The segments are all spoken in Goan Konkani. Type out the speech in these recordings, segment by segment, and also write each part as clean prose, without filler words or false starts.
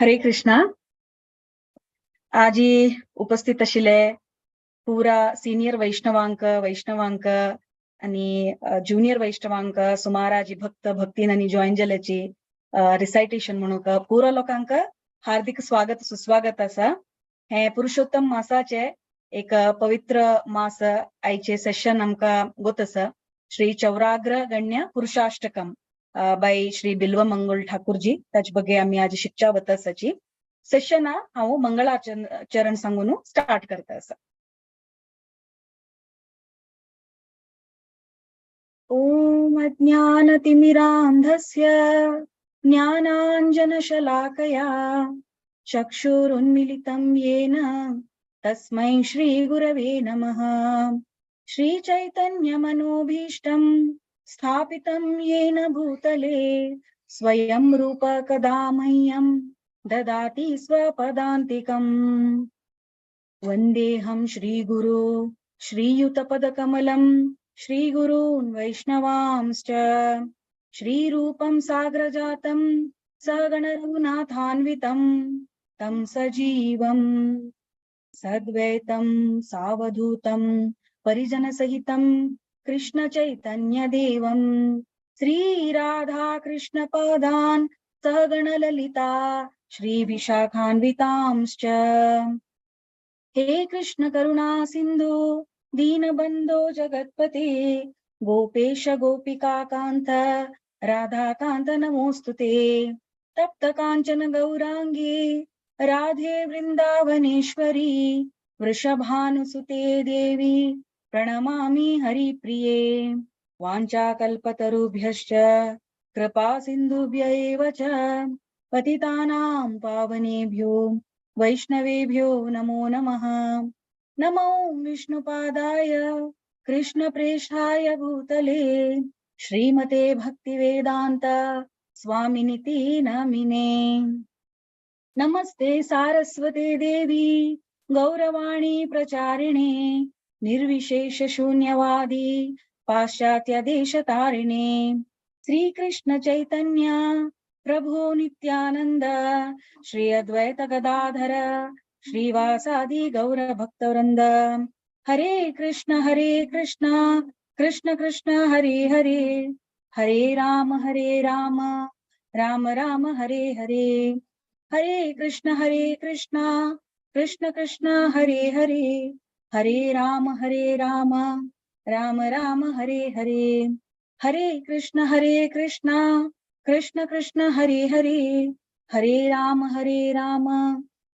हरे कृष्णा. आजी उपस्थित आशिल्ले पुरा सिनियर वैष्णवांक, वैष्णवांक आणि ज्युनियर वैष्णवांक, सुमाराजी भक्त भक्तीन आणि जॉईन जाल्याची रिसायटेशन म्हणूक पुरा लोकांक हार्दिक स्वागत सुस्वागत आसा. हे पुरुषोत्तम मासाचे एक पवित्र मास आयचे सेशन आमकां गोत आसा. श्री चौराग्र गण्य पुरुषाष्टकम बाय श्री बिल्व मंगल ठाकूरजी, ताचे बगे आमी आज शिकच्या वता आसाची सेशन हांव मंगळाचरण सांगून स्टार्ट करता आसा. ॐ अज्ञानतिमिरान्धस्य ज्ञानाञ्जनशलाकया चक्षुरुन्मिलितं येन तस्मै श्रीगुरवे नमः. श्रीचैतन्यमनोभीष्टं स्थापितं येन भूतले स्वयं रूप कदा मह्यं ददाति स्वपदान्तिकम्. वन्देऽहं श्रीगुरो श्रीयुतपदकमलं श्रीगुरून् वैष्णवांश्च. श्रीरूपं साग्रजातं सगणरघुनाथान्वितं तं सजीवं सद्वैतं सावधूतं परिजनसहितं कृष्ण चैतन्य देवं. श्री राधा कृष्ण पदान सहगण ललिता श्री विशाखान्वितांश्च. हे कृष्ण करुणा सिंधु दीनबंधो जगत्पते गोपेश गोपिका कांत राधाकांत नमोस्तुते. तप्त कांचन गौरांगी राधे वृंदावनेश्वरी वृषभानुसुते देवी प्रणमामि हरिप्रिये. वाञ्छाकल्पतरुभ्यश्च कृपा सिन्धुभ्य एव च पतितानां पावनेभ्यो वैष्णवेभ्यो नमो नमः. नमो विष्णुपादाय कृष्णप्रेष्ठाय भूतले श्रीमते भक्तिवेदान्त स्वामिनिति नमिने. नमस्ते सारस्वते देवी गौरवाणी प्रचारिणे निर्विशेष शून्यवादी पाश्चात्य देशतारिणे. श्रीकृष्ण चैतन्य प्रभु नित्यानंद श्री अद्वैत गदाधर श्रीवासादि गौर भक्तवृंद. हरे कृष्ण कृष्ण कृष्ण हरे हरे, हरे राम राम राम हरे हरे. हरे कृष्ण कृष्ण कृष्ण हरे हरे, हरे राम राम राम हरे हरे. हरे कृष्ण कृष्ण कृष्ण हरे हरे, हरे राम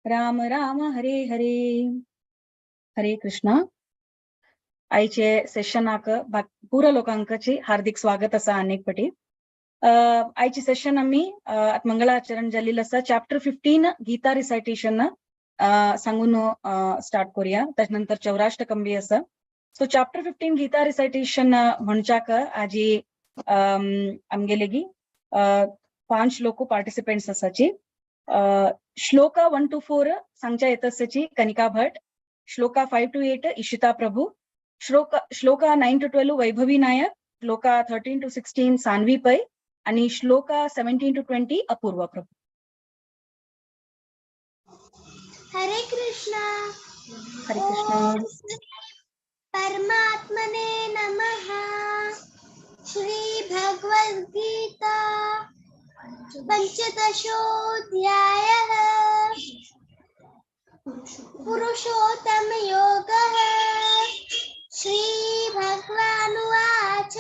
राम राम हरे हरे. हरे कृष्ण. आयचे सेशनाक पुरा लोकांकची हार्दिक स्वागत आसा अनेक पटी. आयचे सेशन आमी मंगळाचरण जाल्लें आसा. चॅप्टर 15 गीता रिसायटेशन सांगून स्टार्ट करूया. ताच्या नंतर चौराष्टकम बी आसा. सो चॅप्टर 15 गीता रिसायटेशन म्हणच्याक आजी आमगेलेगी 5 लोक पार्टिसिपेंट्स आसाची. श्लोका 1 to 4 सांगच्या येत आसाची कनिका भट, shloka 5 to 8 Ishita Prabhu, shloka 9 to 12 Vaibhavi Nayak, shloka 13 to 16 Sanvi Pai आणि shloka 17 to 20 Apurva Prabhu. Hare Krishna. Hare Krishna. परमात्मने नमः. श्री भगवद्गीता पंचदशोऽध्यायः. पुरुषोत्तम योगः. श्री भगवानुवाच.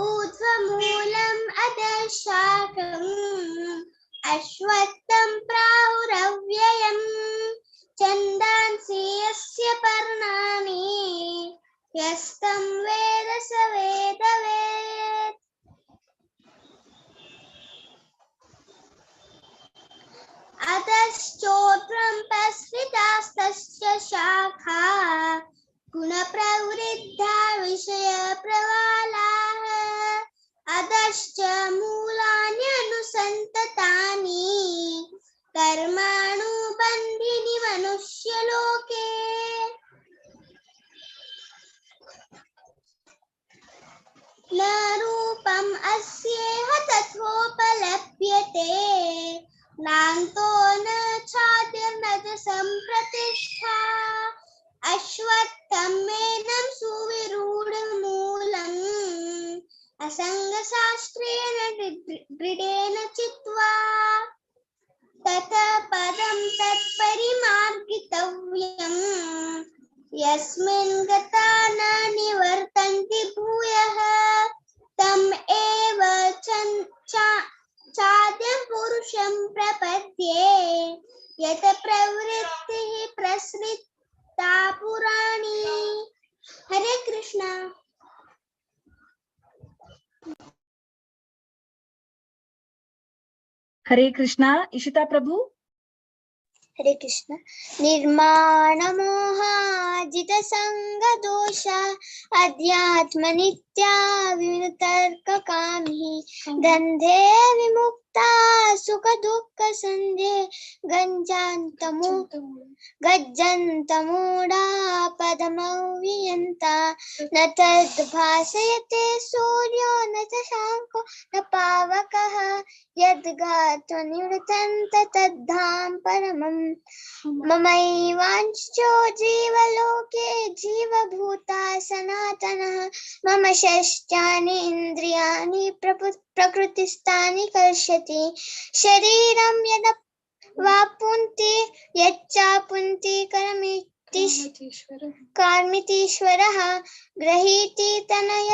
ऊर्ध्वमूलम् अधः शाखम् अश्वत्थं प्राहुरव्ययम् छन्दांसि यस्य पर्णानि यस्तं वेद स वेदवेत्. अधश्चोर्ध्वं प्रसृतास्तस्य शाखा गुणप्रवृद्धा विषयप्रवालाः. अधश्च मूलान्यनुसन्ततानि कर्माणुबन्धिनि मनुष्यलोके. न रूपम् अस्येह तथोपलभ्यते नान्तो अश्वत्थं मेनं सुविरूढमूलम् असङ्गशास्त्रेण दृढेन चित्वा ततः पदं तत्परिमार्गितव्यम् यस्मिन् गता न निवर्तन्ति भूयः तम् एव चाद्यं पुरुषं प्रपद्ये यत प्रवृत्तिः प्रसृता पुराणी। हरे कृष्णा। हरे कृष्णा। इशिता प्रभु। हरे कृष्ण। निर्माणमोहाजितसङ्गदोष अध्यात्मनित्या वितर्ककामिः गन्धे विमुक्ता सुखदुःखसन्धे गज्जन्तमूढा पदमव्ययन्ता न तद्भासयते सूर्यो न शशाङ्को न पावकः यद्गात्वा निवृतन्त तद्धाम परमं ममैवांशो जीवलोके जीवभूता सनातनः मम षष्ठानि इन्द्रियाणि प्रकृतिस्थानि कर्षति शरीरं यद वापुन्ति यच्चापुन्ति कर्मितीश्वरः ग्रहीति तनय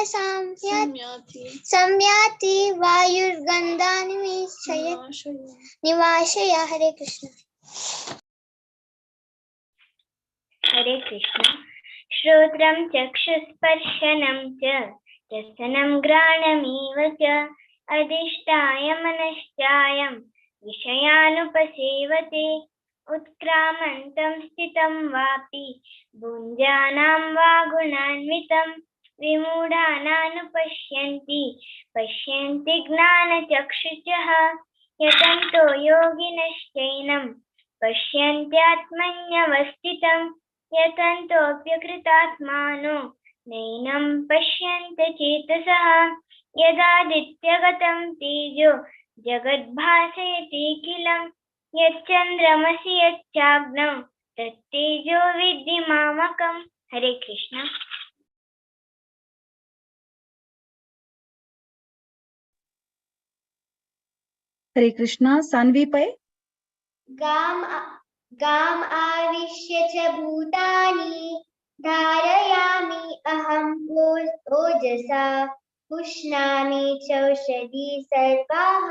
संयाति वायुर्गन्धानि निवाशय। हरे कृष्ण। हरे कृष्ण। श्रोत्रं चक्षुस्पर्शनं च रसनं घ्राणमेव च अधिष्ठाय मनश्चायं विषयानुपसेवते उत्क्रामन्तं स्थितं वापि भुञ्जानां वा गुणान्वितं विमूढानानुपश्यन्ति पश्यन्ति ज्ञानचक्षुषः यतन्तो योगिनश्चैनं पश्यन्त्यात्मन्यवस्थितं यतन्तोऽप्यकृतात्मानो नैनं पश्यन्ति चेतसः यदादित्यगतं तेजो जगद्भासयतेऽखिलं यच्चन्द्रमसि यच्चाग्नौ तत्तेजो विद्धि मामकम्। हरे कृष्ण। हरे कृष्ण। सान्वी पै। गाम गाम आविश्य च भूतानि धारयामि अहम् ओजसा पुष्णामि चौषधि सर्वाः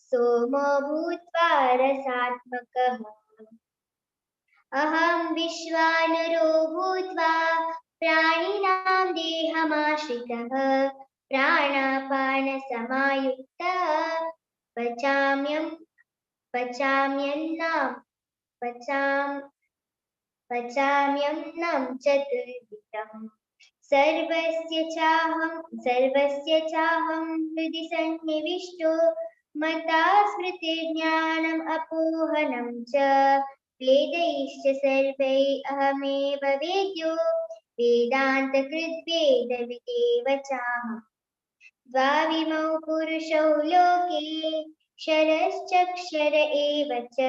सोमो भूत्वा रसात्मकः अहं विश्वानरो भूत्वा प्राणिनां देहमाश्रितः प्राणापानसमायुक्तः पचाम्यन्नं चतुर्विधम् सर्वस्य चाहं हृदि सन्निविष्टो मता स्मृतिर्ज्ञानम् अपोहनं च वेदैश्च सर्वैः अहमेव वेद्यो वेदान्तकृद्वेदविदेव चाहम्। द्वाविमौ पुरुषौ लोके क्षरश्चक्षर एव च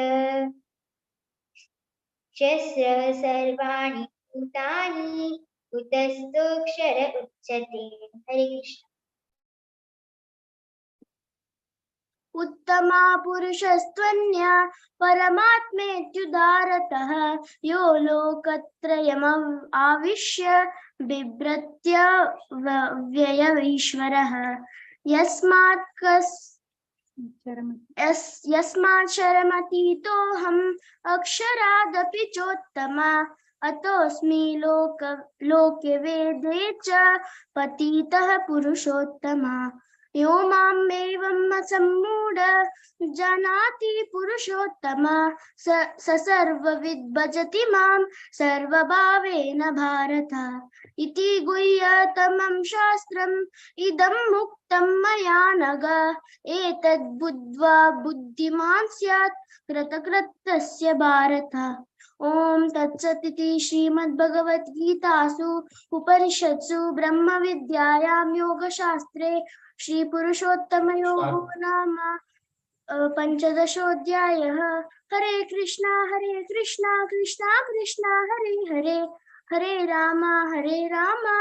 शस्त्रः सर्वाणि भूतानि कुतस्थोऽक्षर उच्यते। हरे कृष्ण। उत्तमा पुरुषस्त्वन्या परमात्मेत्युदारतः यो लोकत्रयम् आविश्य बिभ्रत्य व्यय ईश्वरः यस्मात् शरमतीतोऽहम् अक्षरादपि चोत्तमा अतोऽस्मि लोके वेदे च पतितः पुरुषोत्तमा। यो मामेवं असम्मूढ जानाति पुरुषोत्तम स सर्वविद् भजति मां सर्वभावेन भारत। इति गुह्यतमं शास्त्रम् इदं मुक्तं मया नघ एतद् बुद्ध्वा बुद्धिमान् स्यात् कृतकृत्यस्य भारत। ओम तत्सदिति श्रीमद्भगवद्गीतासु उपनिषत्सु ब्रह्मविद्यायां योगशास्त्रे श्री पुरुषोत्तमयोगो नाम पंचदशोऽध्यायः। हरे कृष्णा कृष्णा कृष्णा हरे हरे, हरे रामा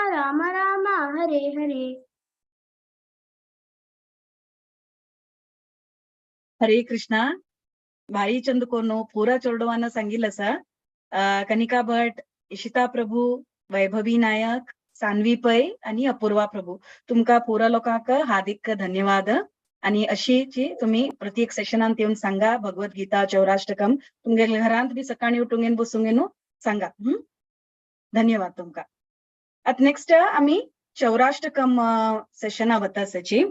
राम राम हरे हरे। हरे कृष्णा। भाई चंदकोनो पुरा चेडवान सांगितलं आसा। कनिका भट, इशिता प्रभू, वैभवी नायक, सानवी पै आणि अपूर्वा प्रभू, तुमका पुरा लोकांक हार्दिक धन्यवाद। आणि अशीची तुम्ही प्रत्येक सेशनांत येऊन सांगा भगवद्गीता चौराष्टकम तुमगे घरांत बी सकाळी उठून येवन बसून येवन सांगा। धन्यवाद तुमका। आता नेक्स्ट आम्ही चौराष्टकम सेशना वता आसाची।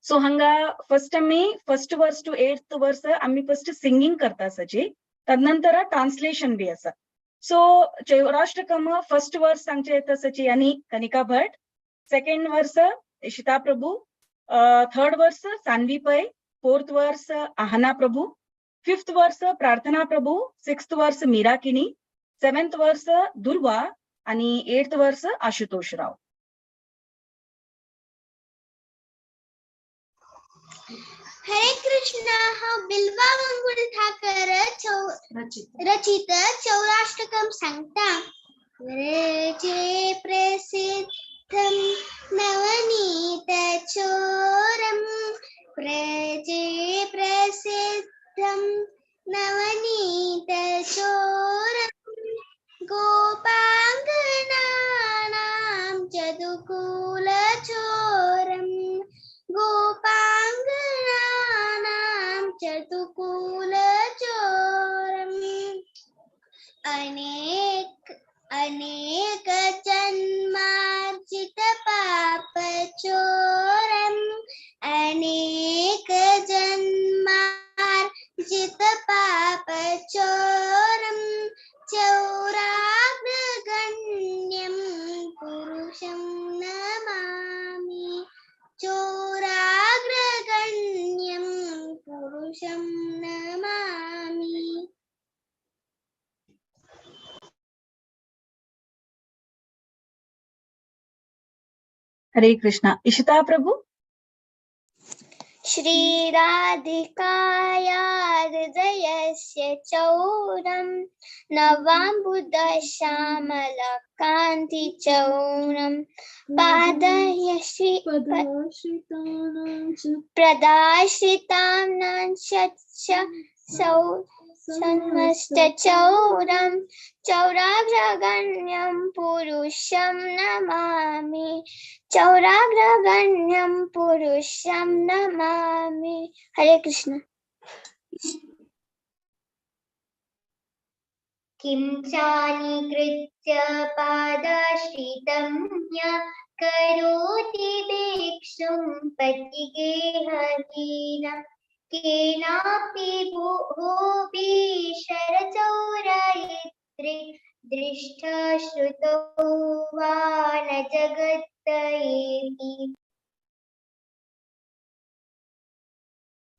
सो हांगा फर्स्ट आमी first verse to 8th verse आमी फर्स्ट सिंगींग करता आसाची, तदनंतर ट्रान्सलेशन बी आसा। सो चौराष्टकम फर्स्ट वर्स सांगचे येता आसाची आनी Kanika Bhat, second verse Ishita Prabhu, third verse Sanvi Pai, fourth verse Ahana Prabhu, fifth verse Prarthana Prabhu, sixth verse Meera Kini, seventh verse Durva आणि 8th verse Ashutosh Rao. Hare Krishna. हांव बिल्वा मंगुल ठाकर रचित चौराष्टकम सांगता। व्रजे प्रसिद्धं नवनीत चोरं, व्रजे प्रसिद्धं नवनीत चोरं, गोपांगनानां जदुकुल चोरं, गोपांगनानां जदुकुल चोरं, अनेक अनेक जन्मार्जित पाप चोरं, अनेक जन्मार्जित पाप चोरं, चौराग्रगण्यं पुरुषं नमामि, चौराग्रगण्यं पुरुषं नमामि। हरे कृष्णा। इशिता प्रभु। श्री राधिकाया हृदयस्य चौरं, नवाम्बुदश्यामल कान्ति चौरं, पादयश्री प्रदाश्रितानां सौ सन्मस्तचौरं, चौराग्रगण्यं पुरुषं नमामि, चौराग्रगण्यं पुरुषं नमामि। हरे कृष्ण। किं चानिकृत्य पादाश्रितं य करोति भिक्षुं पतिगेहहीनं, केनापि भूपि शरचौरयित्रे दृष्टश्रुतौ वा न जगत्तयेति।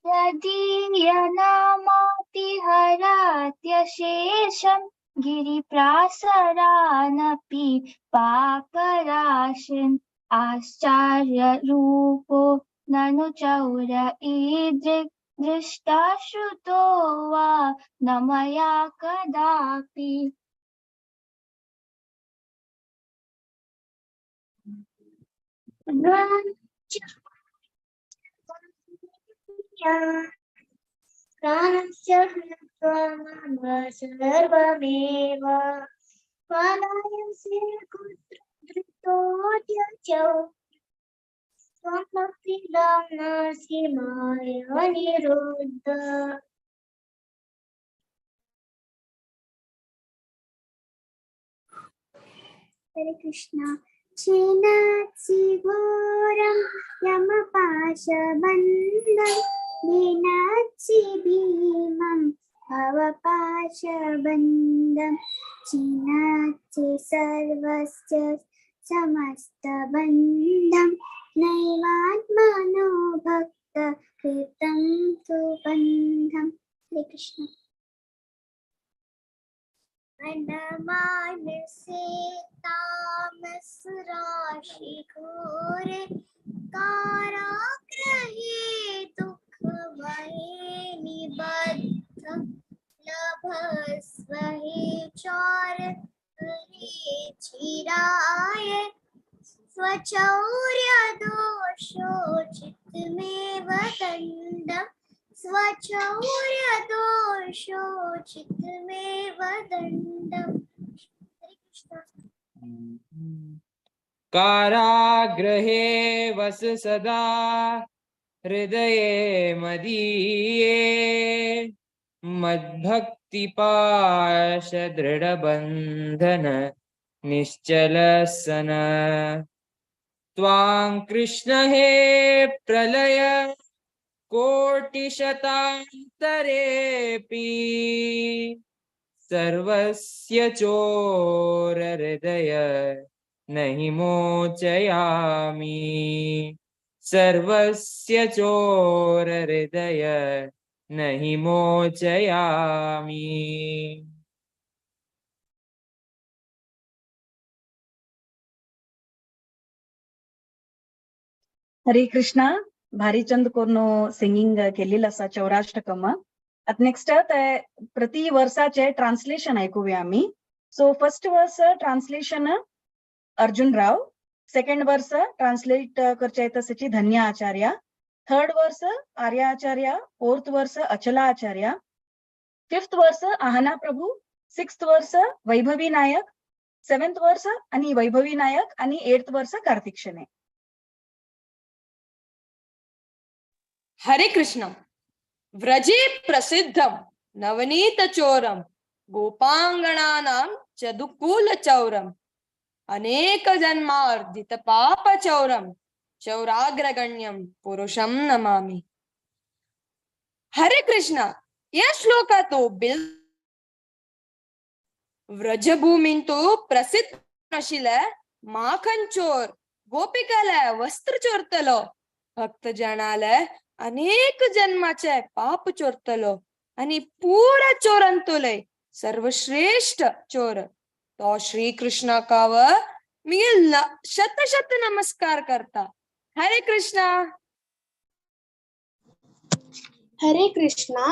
यदीयनामातिहरात्यशेषं गिरिप्रासरानपि पापराशिन्, आश्चर्यरूपो ननु चौर ईदृक् दृष्टा श्रुतो वा न मया कदापि। प्राणस्य हृत्वा मम सर्वमेव, पादायसे कुत्र धृतोऽद्य त्वमपि दाम्नासि मायानिरुद्ध। हरे कृष्णा। छिनात्सि घोरं यमपाशबन्धं, लीनात्सि भीमं भवपाशबन्धं, छिनात्सि सर्वस्य समस्तबन्धं, नैवात्मनो भक्त कृतं तु बन्धं। हरे कृष्ण। अनमानसे तामस राशि घोरे, कारागृहे दुःखमये निबद्धं, लभस्व हे चौर हरे स्वचौर्यदोषोचितमेव दण्डं स्वचौर्यदोषोचितमेव दण्डम्। हरे कृष्ण। कारागृहे वस सदा हृदये मदीये मद्भक्तिपाशदृढबन्धन निश्चलसन त्वां कृष्ण हे प्रलय कोटिशतान्तरेऽपि सर्वस्य चोरहृदय नहि मोचयामि सर्वस्य चोरहृदय नहि मोचयामि। हरे कृष्णा। भारीचंद कोर्नो सिंगिंग केलेलं आसा चौराष्टकम। आता नेक्स्ट ते प्रति वर्साचे ट्रान्सलेशन आयकुया आमी। So first verse translation Arjun Rao, second verse translate करचे तसेची Dhanya Acharya, third verse Arya Acharya, fourth verse Achala Acharya, fifth verse Ahana Prabhu, sixth verse Vaibhavi Nayak, seventh verse आणि वैभवी नायक आणि एट्थ वर्स कार्तिक शने। हरे कृष्ण। व्रजे प्रसिद्धं नवनीत चोरं गोपांगणानां चदुकूल चौरं अनेक जन्मार्जित पाप चौरं चौराग्रगण्यं पुरुषं नमामि। हरे कृष्ण। या श्लोकातो बिल व्रजभूमींतु प्रसिद्ध आशिल्ले माखन चोर गोपिकाले वस्त्र चोरतलो भक्तजनाले अनेक जन्माचे पाप चोरतलो आणि पुरा चोरांतुले सर्वश्रेष्ठ चोर तो श्री कृष्णा काव मी शत शत नमस्कार करता। हरे कृष्णा। हरे कृष्णा।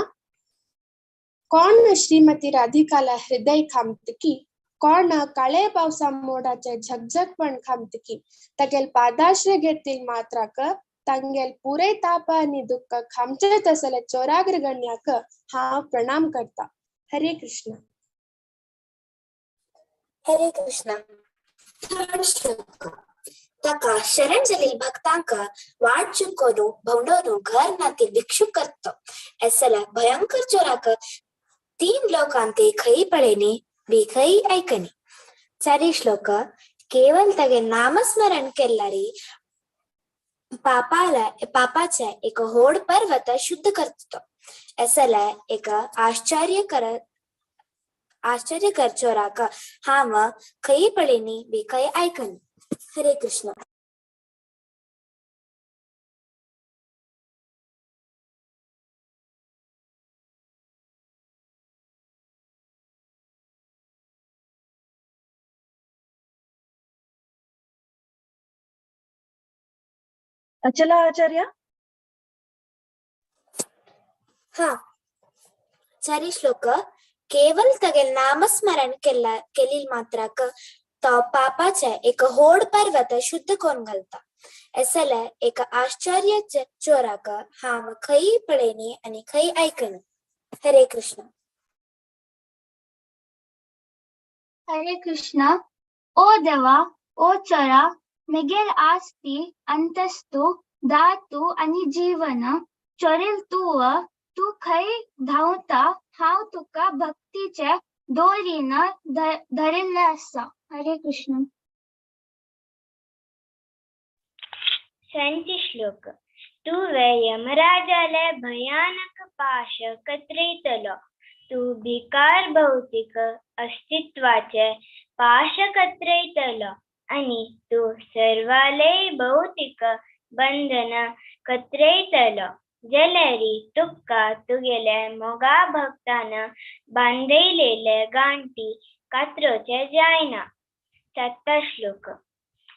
कोण श्रीमती राधिकाला हृदय खामतकी, कोण काळे पावसा मोडाचे झगझग पण खामतकी, तागेल पादाश्रय घेतील मात्राक तांगेल पुरे ताप आणि दुःख खामचे तसले चोराग्रगण्याक हांव प्रणाम करता। हरे कृष्ण। हरे कृष्ण। थर्ड श्लोक। ताका शरण जाल्ली भक्तांक वाट चुकोवन भोंवडोवन घर नाती भिक्षुक करतो एसल्या भयंकर चोराक तीन लोकांते खंय पळयनी बी खंय आयकनी। चारी श्लोक। केवल तागे नामस्मरण केल्यारी पापाचे एक होड पर्वत शुद्ध करतो एसल्या एक आश्चर्य कर चोराक हांव खंय पळयनी बी खंय आयकनी। हरे कृष्ण। अचला आचार्य। हा चारी श्लोक। केवल तागेल नामस्मरण केलील मात्राक तो पापाचे एक होड पर्वत शुद्ध कोण घालता एसले एक आश्चर्य चोराक हांव खंय पळयनी आनी खंय आयकनी। हरे कृष्ण। हरे कृष्ण। ओ देवा, ओ चोरा, मेगेल आस्ती अंतस्तु धातु आणि जीवन चोरेल तूं तूं खंय धांवता हांव तुका भक्तीचे दोरीन धरिल्लें आसा। हरे कृष्ण। संत श्लोक। तुवें यमराजाले भयानक पाश कत्रयतलो तूं भिकार भौतिक अस्तित्वाचे पाश कत्रयतलो आनी तूं सर्वालेय भौतिक बंधन कत्रयतलो जाल्यारी तुका तुगेले मोगा भक्तान बांदयलेले गांठी कातरोचे जायना। सातवा श्लोक।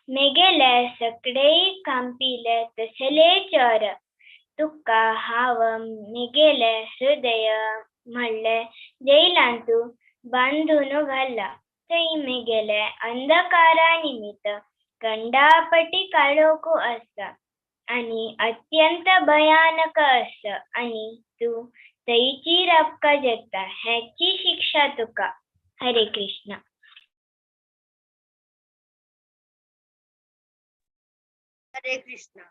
मेगेले सगळे कांपिले तसले चोर तुका हांव मेगेले हृदय म्हणले जैलांतु बांधून घाला थंय मेगेले अंधकारा निमित्त कंडापटी काळोखो आसा आनी अत्यंत भयानक आसा आनी तूं थंयची राबका जाता हेची शिक्षा तुका. हरे कृष्णा. हरे कृष्णा.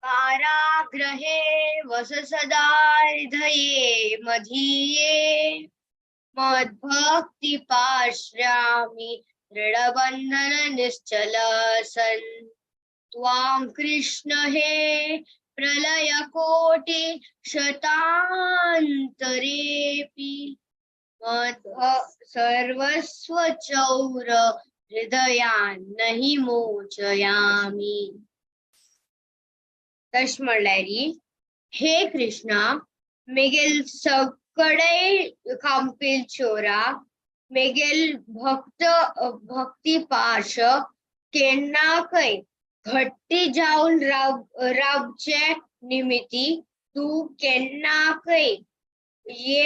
कारागृहे वस सदा हृदये मधीये मद्भक्ति पाश्यामि दृढबन्धन निश्चल सन् त्वां कृष्ण हे प्रलय कोटि शतान्तरेऽपि मद् सर्वस्व चौर हृदयान् नहि मोचयामि. तश म्हणल्यार हे कृष्णा, मेगेल सगळे कांपेल चोरा, मेगेल भक्त भक्ती पाश केन्नाकय घट्टी जावन रावचे निमित्ती तूं केन्नाकय ये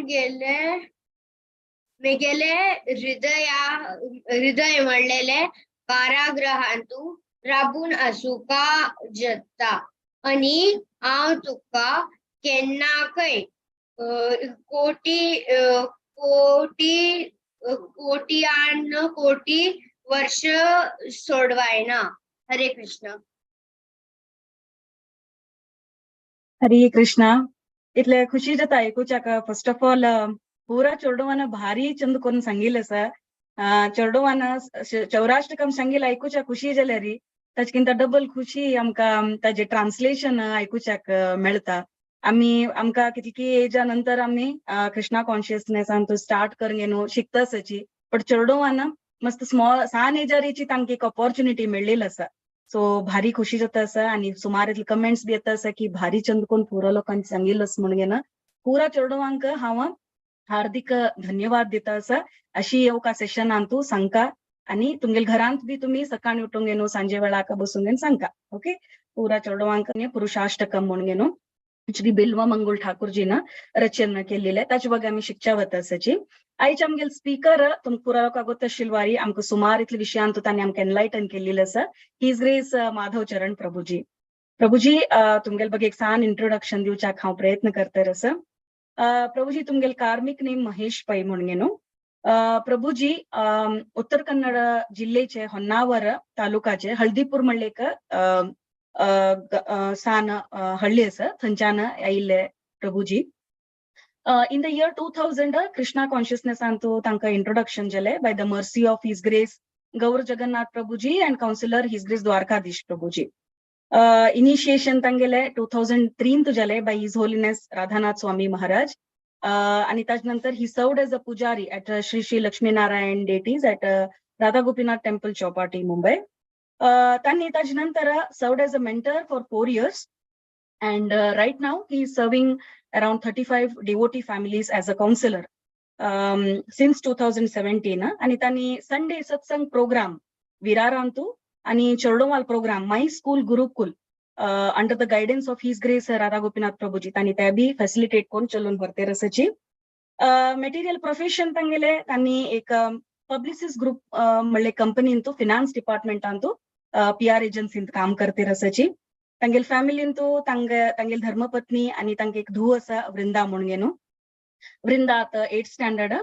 गेले मेगेले हृदय म्हणलेले कारागृहांतू राबून आसूका जाता आनी हांव तुका केन्नाकय कोटी कोटी कोटियान कोटी वर्ष सोडवायना. हरे कृष्ण. हरे कृष्णा. इतले खुशी जाता आयकुच्याक. फर्स्ट ऑफ ऑल पुरा चेडवान भारी चंद करून सांगिल्लें आसा. चेडवान चौराष्टकम सांगिल्लें आयकुच्याक खुशी जाल्यार ताचेकिंत डबल खुशी आमकां ताजें ट्रान्सलेशन आयकुच्याक मेळटा. आमी आमकां कितकी एजा नंतर आमी कृष्णा कॉन्शियसनेसान तो स्टार्ट करून न्हू शिकता आसाची, बट चेडवान मस्त स्मॉल सान एजारीची तांकां एक ऑपॉर्च्युनिटी मेळ्ळेली आसा. सो भारी खुशी जाता आसा आनी सुमार इतले कमेंट्स बी येता आसा की भारी चंद कोण पुरा लोकांनी सांगिल्लें म्हणून घेना. पुरा चेडवांक हांव हार्दिक धन्यवाद दिता आसा. अशी येवका सेशनान तूं सांगका आनी तुमगेले घरांत बी तुमी सकाळी उठून घेवन सांजे वेळाक बसून घेवन सांगका. ओके, पुरा चेडवांक पुरुषाष्टकम म्हणून घेवन श्री बिल्वा मंगुल ठाकूरजीन रचना केलेले ताचे बगे आमी शिकच्या वता आसाची. आयचे आमगेले स्पीकर तुमकां पुरा लोकांक गोत आशिल्ली आमकां सुमार इतले विशयांत तांणी आमकां एनलायटन केल्लें आसा. His grace Madhav Charan Prabhuji. Prabhuji तुमगेले बगे एक सान इंट्रोडक्शन दिवच्याक हांव प्रयत्न करतर आसा. प्रभुजी तुमगेले कार्मिक नेम महेश पै म्हणून न्हू. प्रभुजी उत्तर कन्नड जिल्लेचे होन्नावर तालुकाचे हळदीपूर म्हणले एक सान हळ्ळी आसा थंयच्यान आयिल्ले प्रभुजी. In the year 2000 Krishna कॉन्शियसनेसान तांकां इंट्रोडक्शन जालें by the mercy of his grace Gaur Jagannath Prabhuji and counsellor his grace Dwarkadhish Prabhuji. Initiation तांगेले 2003 जालें by his holiness Radhanath Swami Maharaj. आनी ताजे नंतर he served as a pujari at Shri Shri Lakshminarayan deities at Radha Gopinath temple Chowpatty Mumbai. तांणी ताजे नंतर served as a mentor for 4 years and right now he is serving around 35 devotee families as a counsellor since 2017. आनी तांणी संडे सत्संग प्रोग्राम विरारांतू आनी Cherdoval programme my school Gurukul under the guidance of his grace Radha Gopinath Prabhuji तांणी ते बी फॅसिलिटेट करून चलोवन व्हरतेर आसाची. मटेरियल प्रोफेशन तांगेले तांणी एक पब्लिसिस ग्रुप म्हणले कंपनींतू फिनान्स डिपार्टमेंटांतू पी आर एजन्सींत काम करतेर आसाची. तांगेले फॅमिलींतू तांगेले धर्मपत्नी आनी तांकां एक धूव आसा वृंदा म्हणून न्हू. वृंदा आतां 8th standard.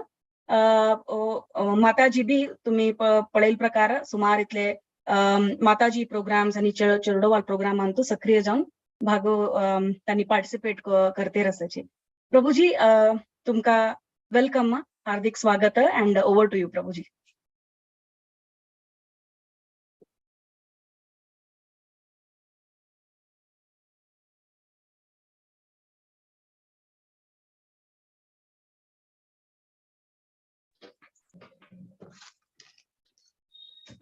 माताजी बी तुमी पळयल प्रकार सुमार इतले माताजी प्रोग्राम्स आनी चेडोवाल प्रोग्रामांतू सक्रिय जावन भाग तांणी पार्टिसिपेट करतेर आसाची. प्रभुजी तुमकां welcome, हार्दिक स्वागत and over to you Prabhuji.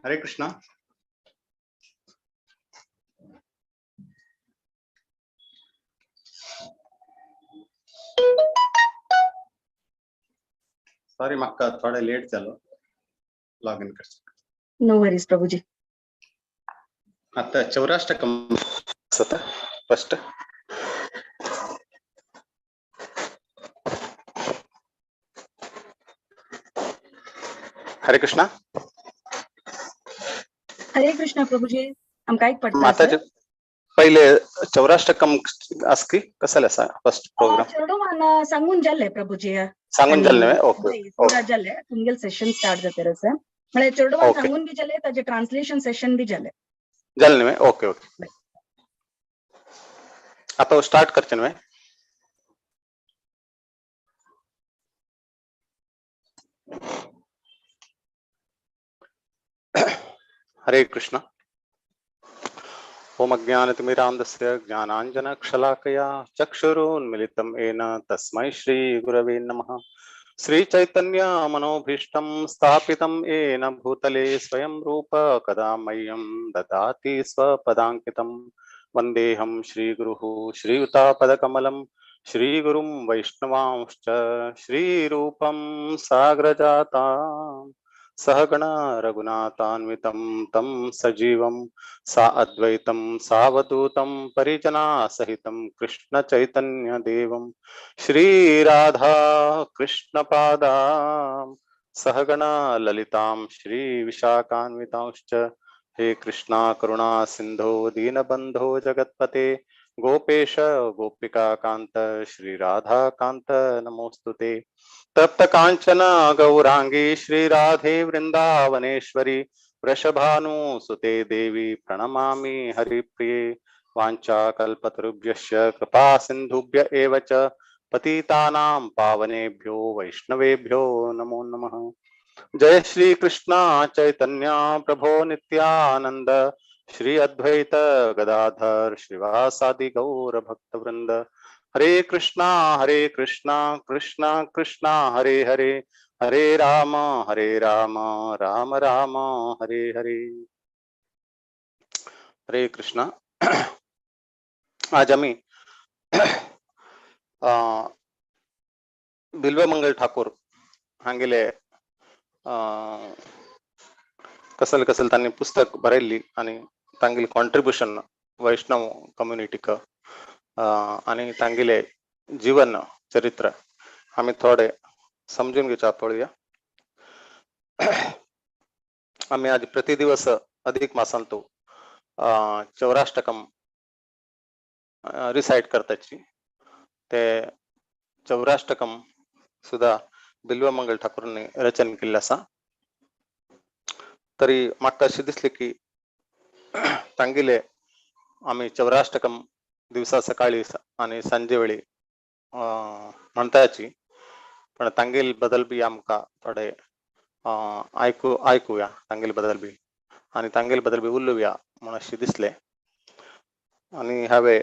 Hare Krishna. Sorry म्हाका थोडे लेट जालो लॉग इन करचाक. नो वरीज प्रभुजी. आता चौराष्टकम आसता फर्स्ट. हरे कृष्णा. हरे कृष्णा प्रभुजी, आमकां एक पडटा. माताजी, पहिले चौराष्टकम आसकी कसले आसा फर्स्ट प्रोग्राम? चेडवान सांगून जाल्ले प्रभुजी. सांगून जाल्ले. ओके. पुरा जाल्ले, तुमगेल सेशन स्टार्ट जाता आसा म्हळ्यार चेडवान सांगून बी जाले, ताजे ट्रान्सलेशन सेशन बी जाले. जालें न्हय? ओके ओके, आता स्टार्ट करचे न्हय? हरे कृष्णा. ओम अज्ञानतिमिरान्धस्य ज्ञानाञ्जनशलाकया चक्षुरुन्मिलितं येन तस्मै श्रीगुरवे नमः. श्रीचैतन्यमनोभीष्टं स्थापितं येन भूतले स्वयं रूप कदा मह्यं ददाति स्वपदाङ्कितं. वन्देऽहं श्रीगुरुः श्रीयुतापदकमलं श्रीगुरुं वैष्णवांश्च श्रीरूपं सागरजातां सहगण रघुनाथान्वितं तं सजीवं सा अद्वैतं सावधूतं परिजनासहितं कृष्ण चैतन्य देवं श्रीराधा कृष्णपादां सहगण ललितां श्री विशाखान्वितांश्च. हे कृष्णा करुणा सिंधो दीनबंधो जगत्पते गोपेश गोपिका कांत श्री राधा कांत नमोस्तुते. तप्त कांचन गौरांगी श्री राधे वृंदावनेश्वरी वृषभानुसुते देवी प्रणमामि हरिप्रिये. वाञ्छा कल्पतरुभ्यश्च कृपा सिन्धुभ्य एव च पतितानां पावनेभ्यो वैष्णवेभ्यो नमो नमः. जय श्री कृष्ण चैतन्य प्रभो नित्यानंद श्री अद्वैत गदाधर श्रीवासादि गौर भक्त वृंद. हरे कृष्णा कृष्णा कृष्णा हरे हरे, हरे राम राम राम हरे हरे. हरे कृष्णा. आज आम्ही बिल्वमंगल ठाकूर हांगेले कसल कसल तांणी पुस्तक बरयल्ली आनी तांगेले कॉन्ट्रिब्युशन वैष्णव कम्युनिटीक आनी तांगेले जीवन चरित्र आमी थोडे समजून घेवचा पळोवया. आमी आज प्रति दिवस अधिक मासांतू चौराष्टकम रिसाइट करताची. ते चौराष्टकम सुद्धा बिल्वमंगल ठाकूरांनी रचन केल्लें आसा. तरी म्हाका अशें दिसलें की तांगेले आमी चौराष्टकम दिवसा सकाळी आनी सांजे वेळी म्हणताची, पण तांगेल बदल बी आमकां थोडे आयकुया, तांगेल बदल बी आनी तांगेल बदल बी उलोवया म्हूण अशें दिसलें. आनी हांवें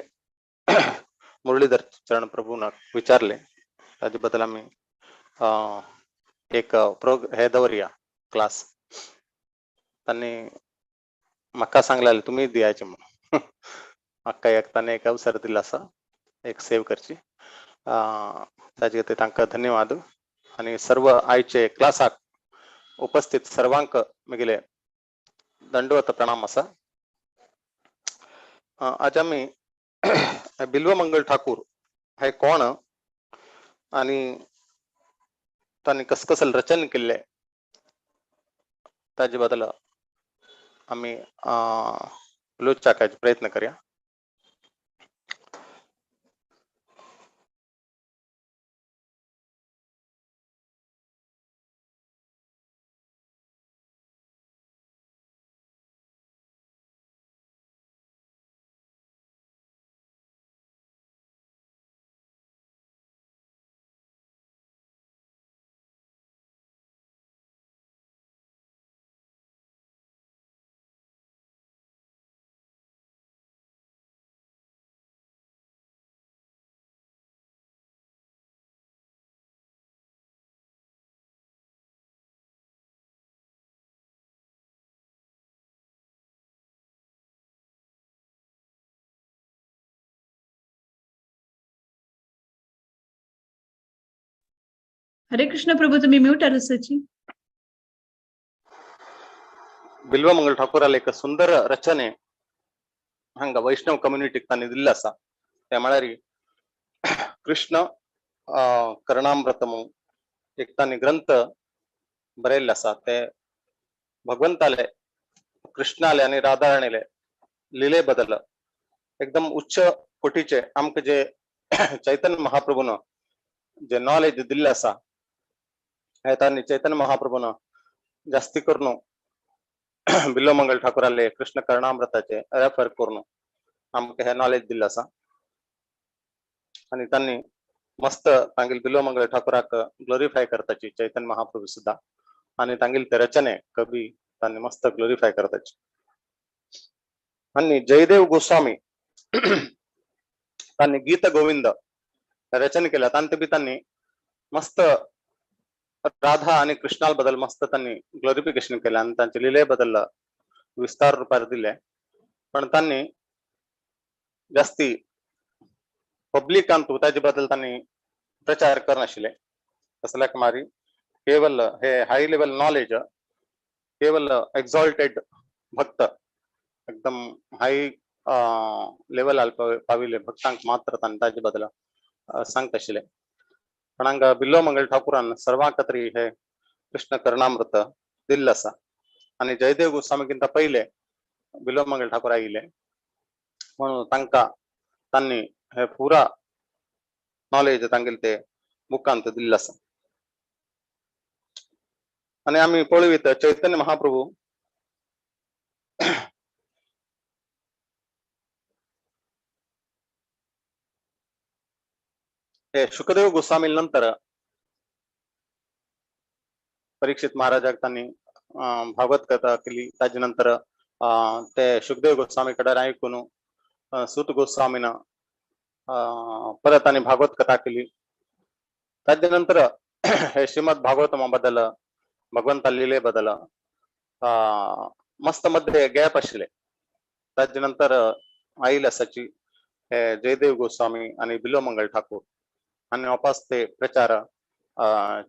मुरलीधर चरण प्रभून विचारलें ताजे बद्दल आमी एक हे दवरया क्लास. तांणी म्हाका सांगलें तुमी दियाचे म्हणून. म्हाका एक ताणें एक अवसर दिलो आसा एक सेव करची, ताजे खातीर तांकां धन्यवाद. आनी सर्व आयचे क्लासाक उपस्थित सर्वांक म्हगेले दंडवत प्रणाम आसा. आज आमी बिल्वमंगल ठाकूर हे कोण आनी तांणी कसकसल रचन केल्लें ताजे बद्दल आमी उलोवच्याक प्रयत्न करया. हरे कृष्ण प्रभू, तुम्ही म्यूट आरसाची. बिल्वमंगल ठाकूराले एक सुंदर रचने हांगा वैष्णव कम्युनिटीक तांणी दिल्लें आसा. ते म्हळ्यार कृष्ण करणामृत एक तांणी ग्रंथ बरयल्ले आसा. ते भगवंताले कृष्णाले आणि राधाराणीले लिले बदल एकदम उच्च कोटीचे आमकां जे चैतन्य महाप्रभून जे नॉलेज दिल्लें आसा हे तांणी चैतन्य महाप्रभून जास्ती करून बिल्वमंगल ठाकुराले कृष्ण कर्णामृताचे रेफर करून आमकां हे नॉलेज दिल्लें आसा. आणि तांणी मस्त तांगेले बिल्वमंगल ठाकुराक ग्लोरिफाय करताची चैतन्य महाप्रभू सुद्धा आणि तांगेले ते रचने कवी तांणी मस्त ग्लोरिफाय करताची. आणि जयदेव गोस्वामी तांणी गीत गोविंद रचन केलं, तांते बी तांणी मस्त राधा आणि कृष्णा बद्दल मस्त त्यांनी ग्लोरिफिकेशन केलं आणि त्यांचे लिले बद्दल विस्तार रूपार दिले. पण त्यांनी जास्ती पब्लिकांतू त्याचे बद्दल त्यांनी प्रचार करनाशिल्ले. तसल्याक मारी केवल हे हाय लेवल नॉलेज केवल एक्झॉल्टेड भक्त एकदम हाय लेवल पाविले भक्तांक मात्र तांणी ताजे बद्दल सांगता आशिल्ले. पण हांगा बिल्वमंगल ठाकुरान सर्वांक तरी हे कृष्ण कर्णामृत दिल्लें आसा. आनी जयदेव गोस्वामीकिंत पयले बिल्वमंगल ठाकूर आयिल्ले म्हणून तांकां तांणी हे पुरा नॉलेज तांगेले ते बुकांत दिल्लें आसा. आनी आमी पळयत चैतन्य महाप्रभू हे शुकदेव गोस्वामी नंतर परीक्षित महाराजाक तांणी भागवत कथा केली. ताजे नंतर ते शुकदेव गोस्वामी कडेन आयकून सूत गोस्वामीन परत तांणी भागवत कथा केली. ताजे नंतर हे श्रीमद भागवतमा बद्दल भगवंता लिले बद्दल मस्त मध्ये गॅप आशिल्ले. ताजे नंतर आयिल्ले आसाची हे जयदेव गोस्वामी आनी बिल्वमंगल ठाकूर आनी वापस ते प्रचार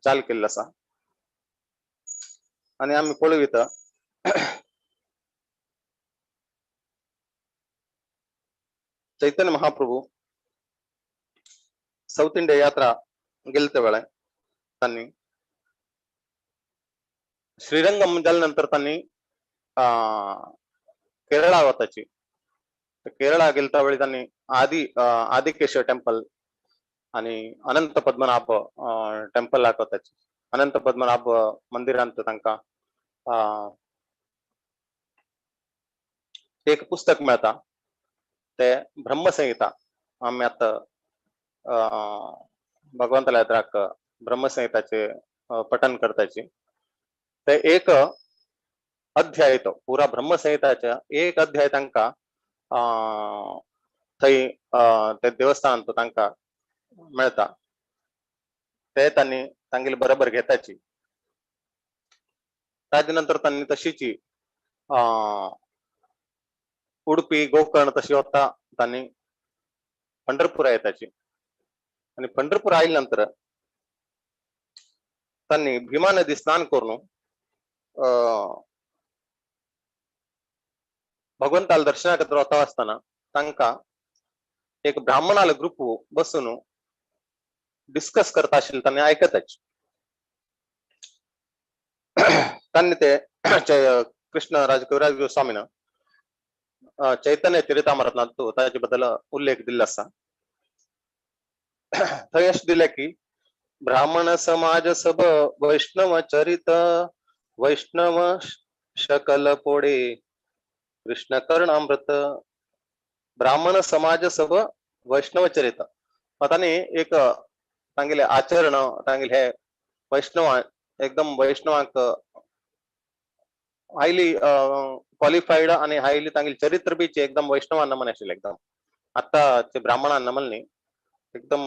चालू केल्लो आसा. आनी आमी पळयत चैतन्य महाप्रभू साऊथ इंडिया यात्रा गेले ते वेळार तांणी श्रीरंगम जाल्या नंतर तांणी केरळा वताची. केरळा गेले त्या वेळी तांणी आदिकेशव टेम्पल आणि अनंत पद्मनाभ टेम्पलाक वताची. अनंत पद्मनाभ मंदिरांत तांकां एक पुस्तक मेळता ते ब्रह्मसंहिता. आमी आतां भगवंताल्या यात्राक ब्रह्मसंहिताचे पठन करताची. ते एक अध्याय तो पुरा ब्रह्मसंहिताच्या एक अध्याय तांकां थंय ते देवस्थानांत तांकां मेळता. ते तांणी तांगेले बरोबर घेताची. ताजे नंतर तांणी तशीची उडपी गोकर्ण तशी वता तांणी पंढरपूरा येताची. आनी पंढरपूर आयल्या नंतर तांणी भीमा नदी स्नान करून भगवंताला दर्शनाक वता आसतना तांकां एक ब्राह्मणालो ग्रुप बसून डिस्कस करता आशिल्ले तांणी आयकताची. तांणी ते कृष्ण राज कविराज गोस्वामीन चैतन्य चरितामृतांत ताजे बद्दल उल्लेख दिल्लो आसा. थंय अशें दिलें की ब्राह्मण समाज सब वैष्णव चरित वैष्णव शकल पोडे कृष्ण कर्णामृत. ब्राह्मण समाज सब वैष्णव चरित तांणी एक तांगेले आचरण तांगेले हे वैष्णव एकदम वैष्णवांक हायली क्वालिफाईड आणि हायली तांगेले चरित्र बीचे एकदम वैष्णवांना म्हण आशिल्ले. एकदम आतां ते ब्राह्मणांना म्हण न्ही, एकदम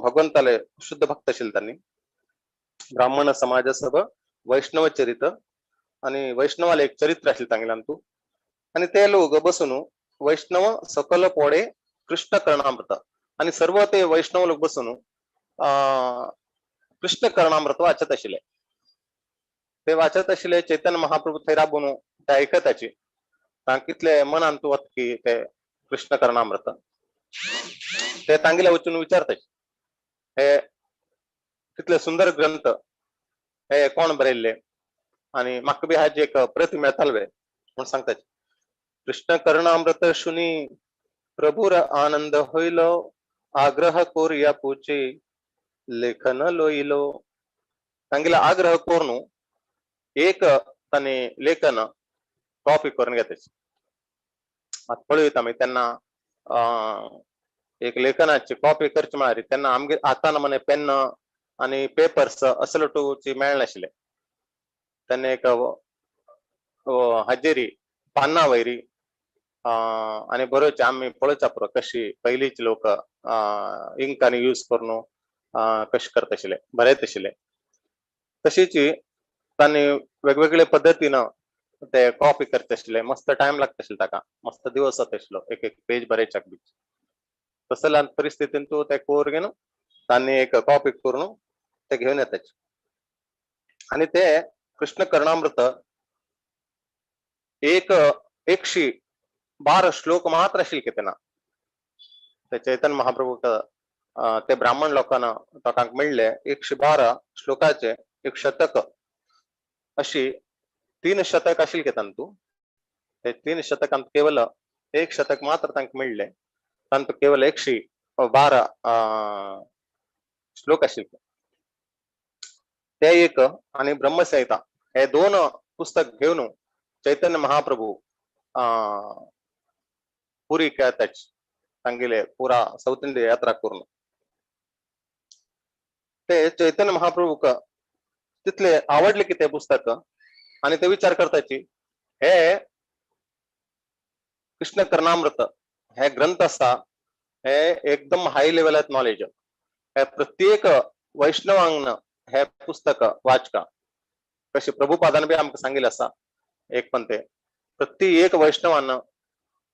भगवंताले शुद्ध भक्त आशिल्ले तांणी. ब्राह्मण समाज सब वैष्णव चरित आणि वैष्णवाले एक चरित्र आशिल्लें तांगेल्यान तूं. आणि ते लोक बसून वैष्णव सकल पोडे कृष्ण कर्णामृत आणि सर्व ते वैष्णव लोक बसून कृष्ण कर्णामृत वाचत आशिल्ले. ते वाचत आशिल्ले चैतन्य महाप्रभू थंय राबून ते आयकताची. तांकितले मनान तूं वता की ते कृष्ण कर्णामृत ते तांगेले वचून विचारताचे हे कितले सुंदर ग्रंथ हे कोण बरयल्ले आणि म्हाका बी हाजी एक प्रति मेळताल वे म्हूण सांगता. कृष्ण कर्णामृत शुनी प्रभुर आनंद होइलो आग्रह कोरिया पूचे लेखन लोइलो. तांगेले आग्रह करून एक तांणी लेखन कॉपी करून घेताची. आतां पळयता आमी तेन्ना एक लेखनाची कॉपी करची म्हळ्यार तेन्ना आमगे आतां म्हणे पेन आनी पेपर्स असले टूची मेळनाशिल्ले. तेन्ना एक हाजेरी पानां वयरी आनी बरोवचे आमी पळोवच्या पुरो कशी पयलींचे लोक इंक आनी यूज करून कशें करता आशिल्ले बरयत आशिल्ले. तशीच तांणी वेगवेगळे पद्दतीन ते कॉपी करता आशिल्ले. मस्त टायम लागता आशिल्लो ताका, मस्त दिवस जाता आशिल्लो एक एक पेज बरयच्याक बी. तसल्या परिस्थितीन तूं ते कोर घेवन तांणी एक कॉपी करून ते घेवन येताचे. आनी ते कृष्ण कर्णामृत एक 112 श्लोक मात्र आशिल्ले तेन्ना. ते चैतन्य महाप्रभूक ते ब्राह्मण लोकांना लोकांक मेळ्ळे 112 श्लोकाचे एक शतक अशी 3 शतक आशिल्ले तांतू. ते 3 शतकांत केवल एक शतक मात्र तांकां मेळ्ळे, तांतू केवल 112 श्लोक आशिल्ले. ते एक आनी ब्रह्मसंहिता हे 2 पुस्तक घेवन चैतन्य महाप्रभू पुरी खेळताच तांगेले पुरा साऊथ इंडिया यात्रा करून. ते चैतन्य महाप्रभूक तितले आवडले की ते पुस्तक आनी ते विचार करताची हे कृष्ण कर्णामृत हे ग्रंथ आसा हे एकदम हाय लेवलात नॉलेज, हे प्रत्येक वैष्णवांगन हे पुस्तक वाचका. कशे प्रभुपादान बी आमकां सांगिल्लें आसा एक पण ते प्रत्येक वैष्णवान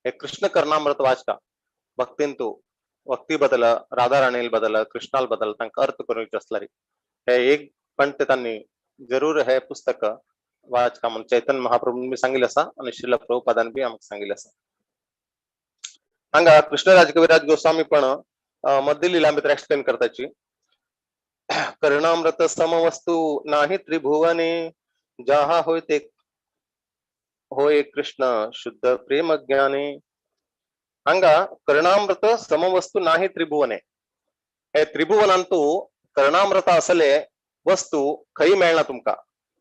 हे कृष्ण कर्णामृत वाचका. भक्तीन तूं भक्ती बदल राधा राणील बदल कृष्णाल बदल तांकां अर्थ करूंक आसल्यार हे एक पण ते तांणी जरूर हे पुस्तक वाचका म्हणून चैतन्य महाप्रभून बी सांगिल्लें आसा आनी श्रील प्रभुपादान बी आमकां सांगिल्लें आसा. हांगा कृष्णराज कविराज गोस्वामी पण मध्य लीला भितर एक्सप्लेन करताची. कर्णामृत समवस्तू नाही त्रिभुवने जहा होय ते होय कृष्ण शुद्ध प्रेम ज्ञाने. हांगा कर्णामृत समवस्तू नाही त्रिभुवने, हे त्रिभुवनांतू कर्णामृत असले वस्तू खंय मेळना तुमकां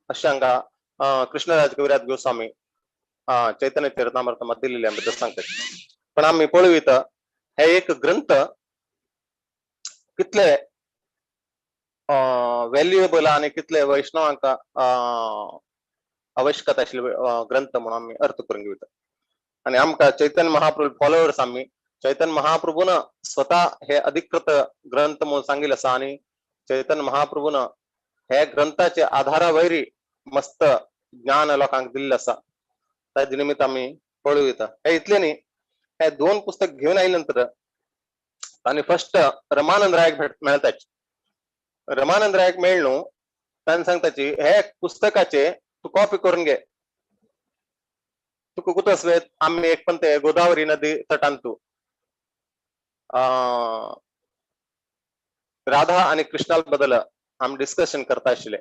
अशें हांगा कृष्णराज कविराज गोस्वामी चैतन्य चरितामृत मध्य लीला भितर सांगतात. पण आमी पळयत हे एक ग्रंथ कितले व्हॅल्युएबल आनी कितले वैष्णवांक आवश्यकता आशिल्ले ग्रंथ म्हणून आमी अर्थ करून घेवता. आनी आमकां चैतन्य महाप्रभू फॉलोवर्स आमी चैतन्य महाप्रभून स्वता हे अधिकृत ग्रंथ म्हणून सांगिल्लें आसा आनी चैतन्य महाप्रभून हे ग्रंथाचे आधारा वयरी मस्त ज्ञान लोकांक दिल्लें आसा. ताजे निमित्त आमी पळोवता. हे इतले न्ही, हे 2 पुस्तक घेवन आयले नंतर तांणी फर्स्ट रमानंद रायक भेट मेळताच. रमानंद रायक मेळ्ळो ताणें सांगताची हे पुस्तकाचे तूं कॉपी करून घे, तुका कुठं वयत आमी एक पण ते गोदावरी नदी तटान तूं राधा आनी कृष्णाल बदल आमी डिस्कशन करता आशिल्ले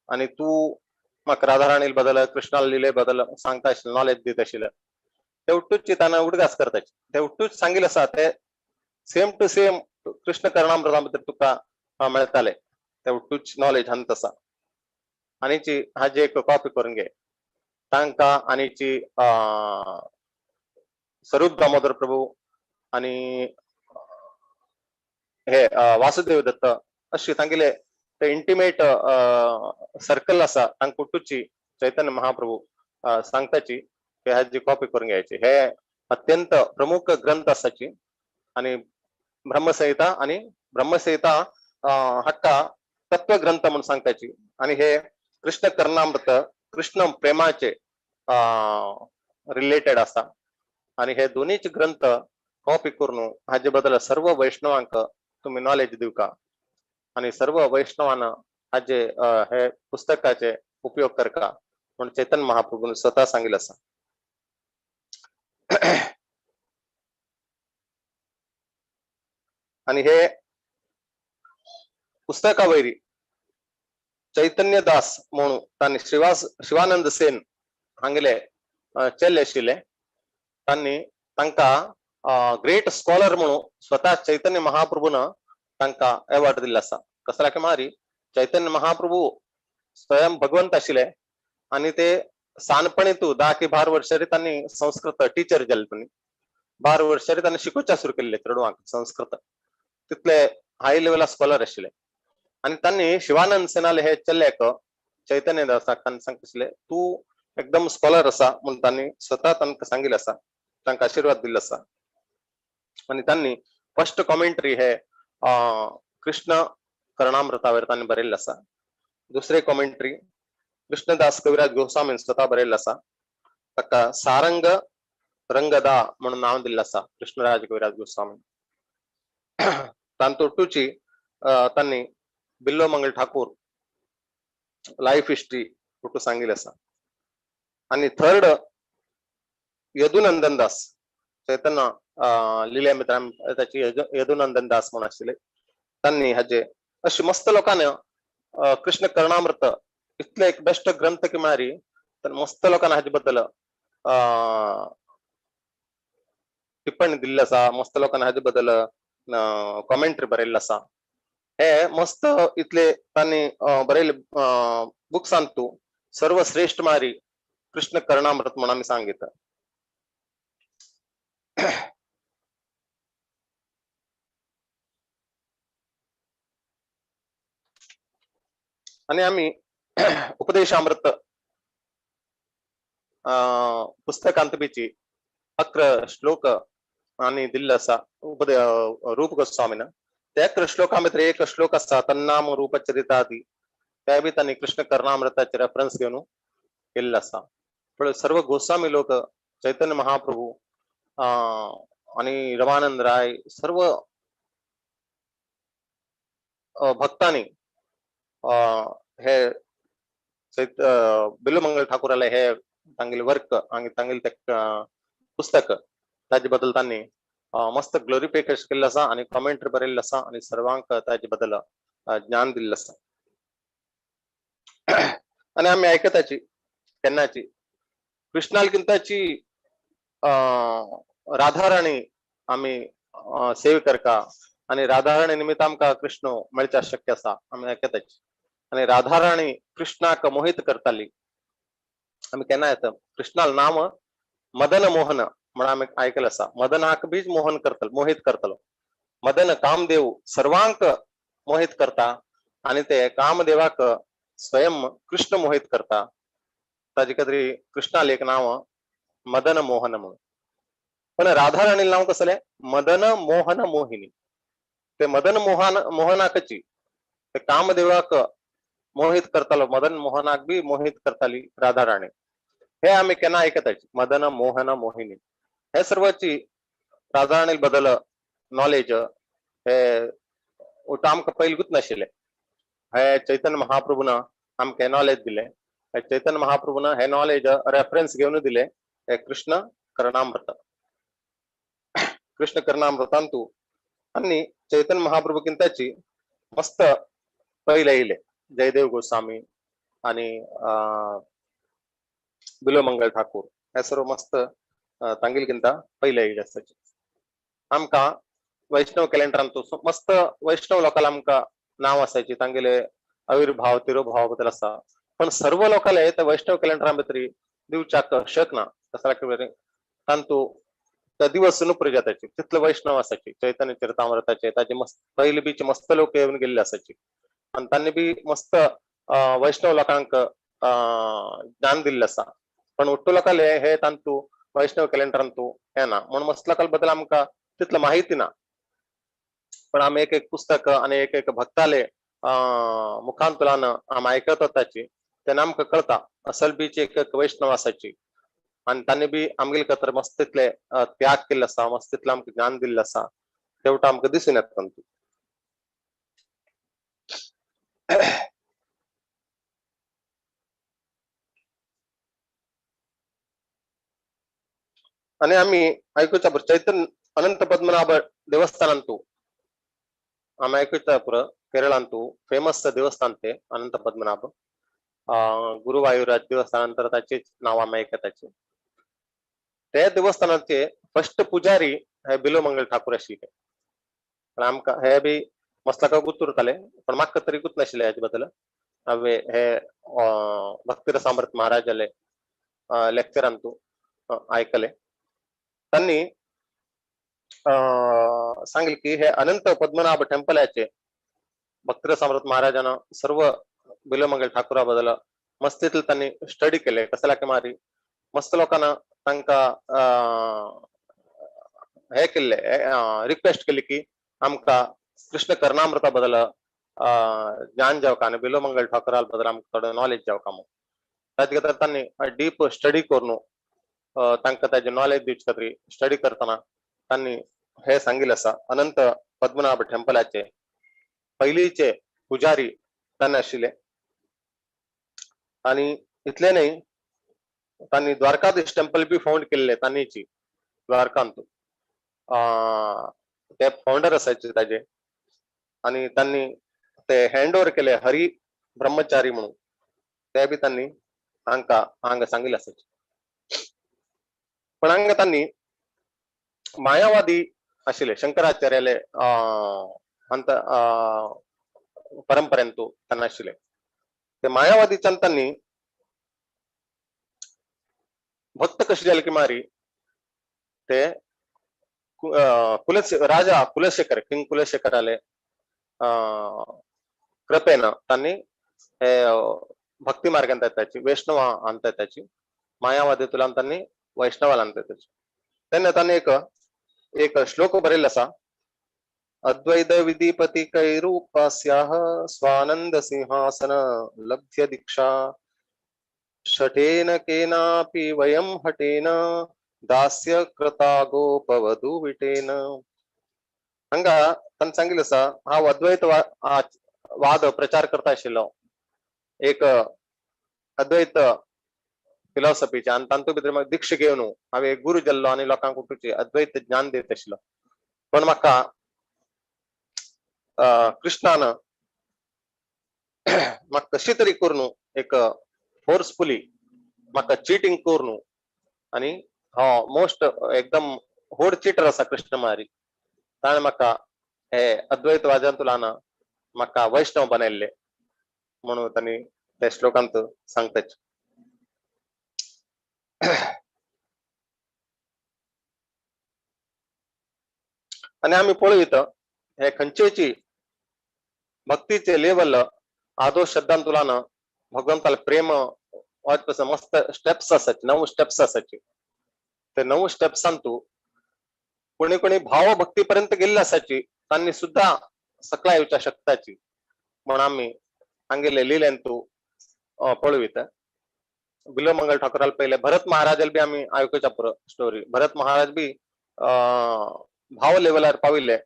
आनी तूं म्हाका राधा राणील बदल कृष्णाल लिले बदल सांगता आशिल्ले, नॉलेज दित आशिल्ले. ते उठूच ताणें उडगास करताचे, ते उठूच सांगिल्लें आसा ते same to same Krishna Karnamrita भितर तुका मेळटाले ते उठूच नॉलेज हांत आसा. आनीची हाजी एक कॉपी करून घे तांकां आनीची स्वरूप दामोदर प्रभू आनी हे वासुदेव दत्त अशी तांगेले ते इंटिमेट सर्कल आसा तांकां उठूची चैतन्य महाप्रभू सांगताची की हाजी कॉपी करून घ्यायची. हे अत्यंत प्रमुख ग्रंथ आसाची. आनी ब्रह्मसंहिता आनी ब्रह्मसंहिता हाका तत्वग्रंथ म्हणून सांगताची. आनी हे कृष्ण कर्णामृत कृष्ण प्रेमाचे रिलेटेड आसा. आनी हे दोनीच ग्रंथ कॉपी करून हाजे बदल सर्व वैष्णवांक तुम्ही नॉलेज दिवका आनी सर्व वैष्णवान हाजे हे पुस्तकाचे उपयोग करका म्हूण चैतन्य महाप्रभून स्वतः सांगिल्लें आसा. आनी हे पुस्तका वयरी चैतन्य दास म्हणून तांणी शिवानंद सेन हांगेले चेल्ले आशिल्ले. तांणी तांकां ग्रेट स्कॉलर म्हणून स्वतः चैतन्य महाप्रभून तांकां अवॉर्ड दिल्लो आसा. कसल्या की मारी चैतन्य महाप्रभू स्वयं भगवंत आशिल्ले आनी ते सानपणी तूं 10 की 12 वर्सांनी तांणी संस्कृत टिचर जाले. तांणी 12 वर्सांनी तांणी शिकोवच्या सुरू केल्ले चेडवांक संस्कृत. तितले हाय लेवला स्कॉलर आशिल्ले. आनी तांणी शिवानंद सेनाले हे चेल्ल्याक चैतन्य दासाक तांणी सांगता आशिल्ले तूं एकदम स्कॉलर आसा म्हूण तांणी स्वतः तांकां सांगिल्लें आसा, तांकां आशिर्वाद दिल्लो आसा. आनी तांणी फर्स्ट कॉमेंट्री हे कृष्ण कर्णामृतावेर तांणी बरयल्लें आसा. दुसरे कॉमेंट्री कृष्णदास कविराज गोस्वामीन स्वतः बरयल्लें आसा. ताका सारंग रंगदा म्हणून नांव दिल्लें आसा कृष्णराज कविराज गोस्वामी. तांतोटूची तांणी बिल्लो मंगल ठाकूर लायफ हिस्ट्री टोटू सांगिल्लें आसा. आनी थर्ड यदुनंदन दास चैतन्य लिल्या मित्रां ताची यदुनंदन दास म्हणून आशिल्ले. तांणी हाजे अशी मस्त लोकांनी कृष्ण कर्णामृत इतले एक बेस्ट ग्रंथ की म्हळ्यार तर मस्त लोकांनी हाजे बद्दल टिप्पणी दिल्ली आसा, मस्त लोकांनी हाजे बद्दल कॉमेंट्री बरयल्ली आसा. हे मस्त इतले तांणी बरयल्ले बुक्सान तूं सर्वश्रेष्ठ म्हळ्यार कृष्ण कर्णामृत म्हणून आमी सांगिता. आनी आमी उपदेशामृत पुस्तकांत बीची 11 श्लोक आनी दिल्लो आसा उपदे रूप गोस्वामीन. त्या 11 श्लोकां भितर एक श्लोक आसा तन्नाम रूप चरितादी, त्या बी तांणी कृष्ण कर्णामृताचे रेफरन्स घेवन केल्लो आसा. पण सर्व गोस्वामी लोक चैतन्य महाप्रभू आनी रमानंद राय सर्व भक्तांनी हे बिल्लुमंगल ठाकूराले हे तांगेले वर्क आनी तांगेले ते पुस्तक ताजे बद्दल तांणी मस्त ग्लोरिफिकेशन केल्लें आसा आनी कॉमेंट्री बरयल्लें आसा आनी सर्वांक ताजे बद्दल ज्ञान दिल्लें आसा. आनी आमी आयकताची केन्नाची कृष्णाल किंताची राधाराणी आमी सेव करका आनी राधाराणी निमित्त आमकां कृष्ण मेळच्या शक्य आसा आमी आयकताची. आनी राधाराणी कृष्णाक मोहित करताली. आमी केन्ना येता कृष्णाल नाम मदन मोहन म्हण आमी आयकलें आसा. मदनाक बीज मोहन करतलो, मोहित करतलो. मदन कामदेव सर्वांक मोहित करता आनी ते कामदेवाक स्वयं कृष्ण मोहित करता. ताजे खातीर कृष्णाल एक नांव मदन मोहन म्हणून. पण राधाराणीला नाव कसलें मदन मोहन मोहिनी. ते मदन मोहन मोहनाकची ते कामदेवाक मोहित करतालो, मदन मोहनाक बी मोहित करताली राधाराणी. हे आमी केन्ना आयकताची मदन मोहन मोहिनी. हे सर्वाची राधाराणी बद्दल नॉलेज हे आमकां पयलींच नाशिल्लें. हे चैतन्य महाप्रभून आमकां नॉलेज दिलें. हे चैतन्य महाप्रभून हे नॉलेज रेफरन्स घेवन दिले हे कृष्ण कर्णामृत. कृष्ण कर्णामृतांतू आनी चैतन्य महाप्रभू किंताची मस्त पयले येयले जयदेव गोस्वामी आनी बिलोमंगल ठाकूर हे सर्व मस्त तांगेले किंता पयले येयले आसाचे. आमकां वैष्णव कॅलेंडरांतू मस्त वैष्णव लोकांक आमकां नांव आसाची तांगेले आविर्भाव तिरोभाव बद्दल आसा. पण सर्व लोकांले ते वैष्णव कॅलेंडरा भितर दिवच्याक शकना. तसल्या तांतू त्या दिवस नुपुर जाताची तितले वैष्णव आसाची चैतन्य चरितामृताचे ताचे मस्त पयले बीचे मस्त लोक येवन गेल्ले आसाची आनी तांणी बी मस्त वैष्णव लोकांक ज्ञान दिल्लें आसा. पण उट्टू लोकांले हे तांतू वैष्णव कॅलेंडरांतू येना म्हणून मस्त लोकां बद्दल आमकां तितले माहिती ना. पण आमी एक एक पुस्तक आनी एक एक भक्ताले मुखांतल्यान आमी आयकतात ताची तेन्ना आमकां कळता असल बीची एक एक वैष्णव आसाची आनी तांणी बी आमगेले खातीर मस्त तितले त्याग केल्ले आसा, मस्त तितलें आमकां ज्ञान दिल्लें आसा, तेवटा आमकां दिसून येता तांतूं. आनी आमी आयकुच्या पुरो चैतन्य अनंत पद्मनाभ देवस्थानांतू आमी आयकुच्या पुरो केरळांतू फेमस देवस्थान ते अनंत पद्मनाभ गुरुवायूराज देवस्थान तर ताचेच नाव आमी आयकताचे. ते देवस्थानाचे फर्स्ट पुजारी हे बिलोमंगल ठाकूर आशिल्ले. पण आमकां हे बी मस्तका गुत उरताले पण म्हाका तरी गुत नाशिल्ले हाजे बद्दल. हांवें हे भक्तिरसामृत महाराजाले लेक्चरांतू आयकले. तांणी सांगले की हे अनंत पद्मनाभ टेम्पलाचे भक्तिरसामृत महाराजान सर्व बिलोमंगल ठाकुरा बद्दल मस्तीतले तांणी स्टडी केले. कसल्या की मारी मस्त लोकांना तांकां हे केल्ले रिक्वेस्ट केली की आमकां कृष्ण कर्णामृता बद्दल ज्ञान जावका आनी बिलोमंगल ठाकुरा बद्दल आमकां थोडे नॉलेज जावका म्हणून. ताजे खातीर तांणी डीप स्टडी करून तांकां ताजे नॉलेज दिवचे खातीर स्टडी करतना तांणी हे सांगिल्लें आसा. अनंत पद्मनाभ टेम्पलाचे पयलींचे पुजारी तांणी आशिल्ले. आनी इतले न्हय तांणी द्वारकाधीश टेम्पल बी फाउंड केल्ले तांणीची द्वारकांतू ते फाउंडर असायचे ताजे. आनी तांणी ते हँड ओवर केले हरी ब्रह्मचारी म्हणून, ते बी तांणी हांकां हांगा सांगिल्लें आसाचे. पण हांगा तांणी मायावादी आशिल्ले शंकराचार्याले अंत परंपरेंतू तांणी आशिल्ले. ते मायावादीच्यान तांणी भक्त कशी जाले की मारी ते राजा कुलशेखर किंग कुलशेखराले कृपेन तांणी हे भक्ती मार्गांत येताची वैष्णव आणता येताची मायावादी तुलान तांणी वैष्णवाला आणता येताची. तेन्ना तांणी एक एक श्लोक बरयल्लो आसा. अद्वैत विधिपति कैरूपास्याः स्वानंद सिंहासन लब्ध्य दीक्षा शठेन केनापि वयं हटेन दास्य कृता गोपवधू विटेन. हांगा तांणी सांगिल्लें आसा हांव अद्वैत वाद प्रचार करता आशिल्लो एक अद्वैत फिलॉसॉफीचे आनी तातूंत भितर म्हाका दीक्षा घेवन हांव एक गुरू जाल्लो आनी लोकांक उठूचे अद्वैत ज्ञान दित आशिल्लो. पण म्हाका कृष्णान म्हाका कशी तरी करून एक फोर्सफुली म्हाका चिटींग करून आनी हो मोस्ट एकदम व्हड चिटर आसा कृष्ण मारी ताणें म्हाका हे अद्वैतवादांतल्यान म्हाका वैष्णव बनयल्ले म्हणून तांणी त्या श्लोकांत सांगताच. आनी आमी पळयत हे खंयचेची भक्तीचे लेवल आदो श्रद्धांतुलान भगवंताला प्रेम वाजपास मस्त स्टेप्स आसाचे 9 स्टेप्स आसाचे. ते 9 स्टेप्सांतू कोणी कोणी भावभक्ती पर्यंत गेल्ले आसाची तांणी सुद्धा सकला येवच्या शकताची म्हणून आमी हांगेले लिलेंतू पळयत. बिलोमंगल ठाकूराल पयले भरत महाराजाल बी आमी आयकुच्या पुरो स्टोरी. भरत महाराज बी भाव लेवलार पाविल्ले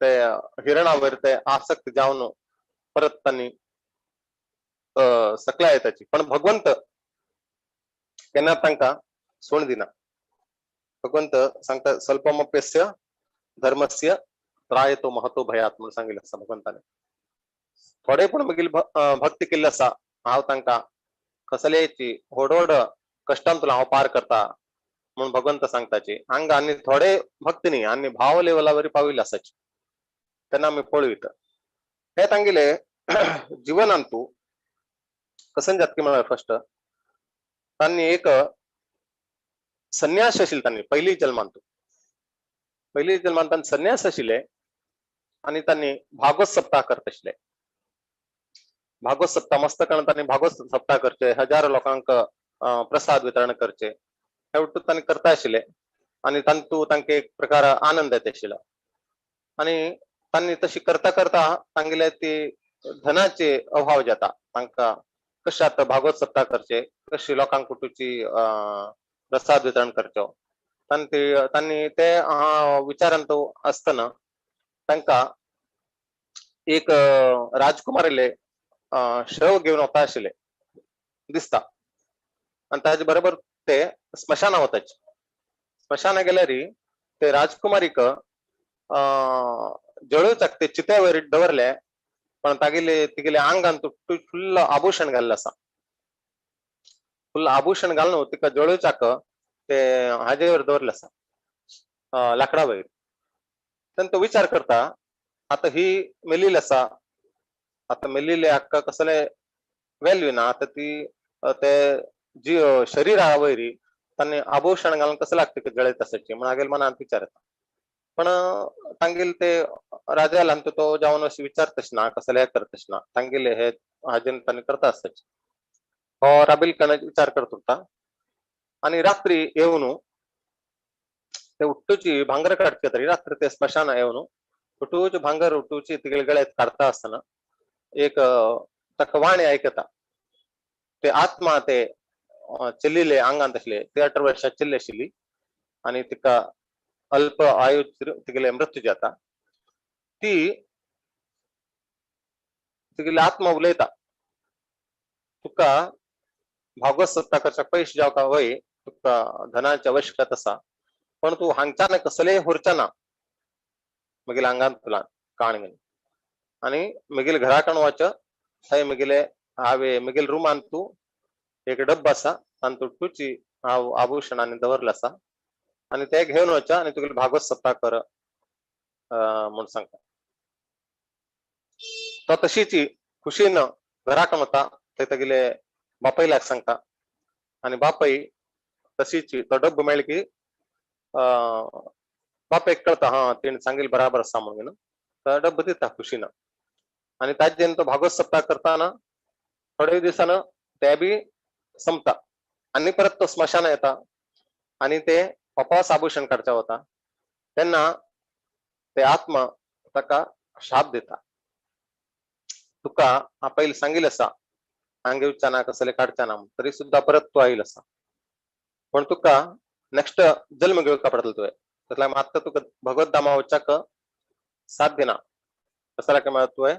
ते हिरणावर ते आसक्त जावन परत तांणी सकला येताची. पण भगवंत केन्ना तांकां सोड दिना. भगवंत सांगता स्वल्पमप्यस्य धर्मस्य त्रायतो महतो भयात म्हणून सांगिल्लें आसा भगवंताने. थोडे पण मागीर भक्ती केल्ली आसा हांव तांकां कसलेची व्हड व्हड कश्टांतून हांव पार करता म्हणून भगवंत सांगताची. हांगा आनी थोडे भक्ती न्ही आनी भाव लेवलावर पाविल्ले आसाची तेन्ना आमी पळयत. हे तांगेले जिवनांतू कसन जातकी म्हळ्यार फर्स्ट तांणी एक संन्यास आशिल्ले तांणी पयली जल्मांतू पयली जल्मांत तांणी संन्यास आशिल्ले आनी तांणी भागवत सप्ताह करत आशिल्ले. भागवत सप्ताह मस्त करून तांणी भागवत सप्ताह करचे हजारो लोकांक प्रसाद वितरण करचे हे वट्टू तांणी करता आशिल्ले आनी तांतू तांकां एक प्रकार आनंद येता आशिल्लो. आनी तांणी तशी करता करता तांगेले ती धनाचे अभाव जाता तांकां कशें आतां भागवत सप्ताह करचे कशी लोकांक कुटुची प्रसाद वितरण करचो तांणी ते विचारांत आसतना तांकां एक राजकुमारीले शव घेवन वता आशिल्ले दिसता आनी ताजे बरोबर ते स्मशाना वताचे. स्मशाना गेल्यार ते राजकुमारीक जळोवचाक ते चित्यावर दवरले पण तागेले तिगेले आंगान फुल्ल आभूषण घाल्लें आसा. फुल्ल आभूषण घालून तिका जळोवच्याक ते हाजेवर दवरलें आसा, लाकडा वयर. तेन्ना तो विचार करता आतां ही मेलिल्ली आसा, आतां मेलिल्ले हाका कसले व्हॅल्यू ना, आतां ती ते जी शरीरा वयरी तांणी आभूषण घालून कसं लागते जळयत आसाची म्हण हागेले मनांत विचार येता. पण तांगेले ते राजाला तो जावन अशें विचारतश ना, कसले करतश ना, तांगेले हे हाजेन तांणी करता आसताचे. हो राबील कणाची विचार करत उरता आनी रात्री येवन ते उट्टूची भांगर काडचे तरी रात्री ते स्मशाना येवन उठूची भांगर उठूची तिगेले गळ्यात काडता आसतना एक ताका वाणी आयकता. ते आत्मा ते चेल्लिले आंगांत आसले, ते 18 वर्सां चेल्ली आशिल्ली आनी तिका अल्प आयु तिगेले मृत्यू जाता. ती तिगेली आत्मा उलयता, तुका भागवत सत्ता करच्याक पयशे जावका वय, तुका धनाची आवश्यकता आसा, पण तूं हांगच्यान कसलेय व्हरचे ना म्हगेल्या आंगांत तुला काण घेवन आनी म्हगेले घरा कडेन वच, थंय म्हगेले हांवें म्हगेले रुमान तूं एक डब्बो आसा तातूंत तुजी हांव आभूषणांनी दवरलें आसा आनी ते घेवन वच आनी तुगेली भागवत सत्ता कर म्हूण सांगता. तो तशीच खुशीन घरा कडेन वता, थंय तागेले बापायलाक सांगता आनी बापाय तशीच तो डब्बो मेळ्ळो की बापायक कळता हा तेणें सांगिल्लें बराबर आसा म्हणून तो डब्बो दिता खुशीन आनी ताजेन तो भागवत सप्ता करताना थोडे दिसान ते बी संपता आनी परत तो स्मशान येता आनी ते वापस आभूषण काडच्या वता तेन्ना ते आत्मा ताका शाप दिता, तुका हांव पयलीं सांगिल्लें आसा हांगा येवचें ना कसलें काडचें ना, तरी सुद्दां परत तूं आयिल्लो आसा, पूण तुका नेक्स्ट जल्म घेवका पडटलो तुवें, तसल्या आतां तुका भगवत धामा वचपाक साथ दिना, तसल्या काय तुवें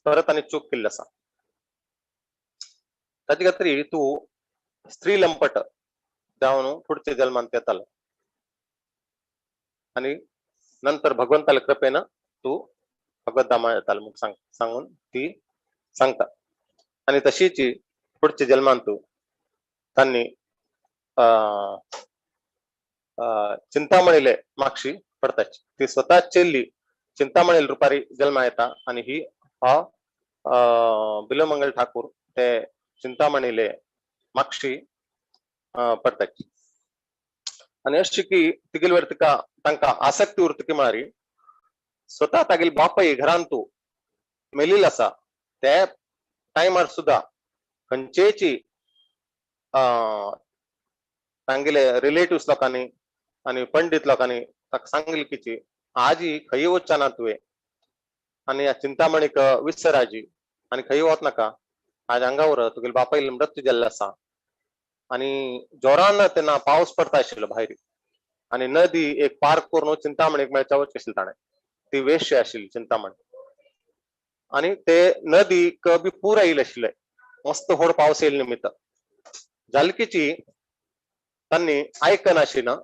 परत आनी चूक केल्ली आसा, ताजे खातीर तूं स्त्री लंपट जावन फुडच्या जल्मांत येतालो आनी नंतर भगवंताल्या कृपेन तूं भगवत धामा येतालो म्हूण सांगून ती सांगता. आनी तशीच फुडच्या जल्मांत तूं तांणी चिंतामणीले मागशी पडताची, ती स्वतः चेल्ली चिंतामणी रुपारी जल्मा येता आनी ही हा बिलमंगल ठाकूर ते चिंतामणीले मागशी पडताची. आनी अशी की तिगेले वर तिका तांकां आसक्ती उरता की म्हळ्यार स्वतः तागेले बापाय घरांत तूं मेलिल्लो आसा ते टायमार सुद्दां खंयचेची तांगेले रिलेटिव्स लोकांनी आनी पंडीत लोकांनी ताका सांगले की आजी खंय वचना ना तुवें आनी ह्या चिंतामणीक विसर आजी आनी खंय वच नाका, आज हांगा उर, तुगेले बापायलो मृत्यू जाल्लो आसा. आनी जोरान तेन्ना पावस पडता आशिल्लो भायर आनी नदी एक पार्क करून चिंतामणीक मेळच्या वच आशिल्ली ताणें, ती वेश्य आशिल्ली चिंतामणी आनी ते नदीक बी पूर आयिल्ले आशिल्ले, मस्त व्हड पावस येयल्ले निमित्त जालकीची तांणी आयकनाशिल्लें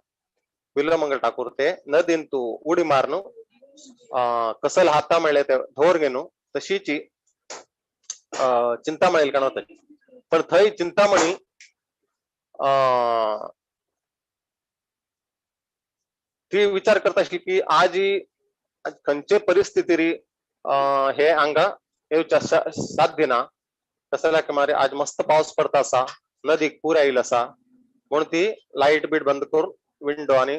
बिल्वमंगल ठाकूर ते नदीन तूं उडी मारून कसल हाता मेळ्ळे ते धोर घेवन तशीच चिंतामणी कण वता, पण थंय चिंतामणी ती विचार करता आशिल्ली की आजी खंयचे परिस्थितीरी हे हांगा येवच्या साध्य ना, तसल्या मारे आज मस्त पावस पडता आसा, नदीक पूर आयिल्लो आसा म्हणून ती लायट बीट बंद करून विंडो आनी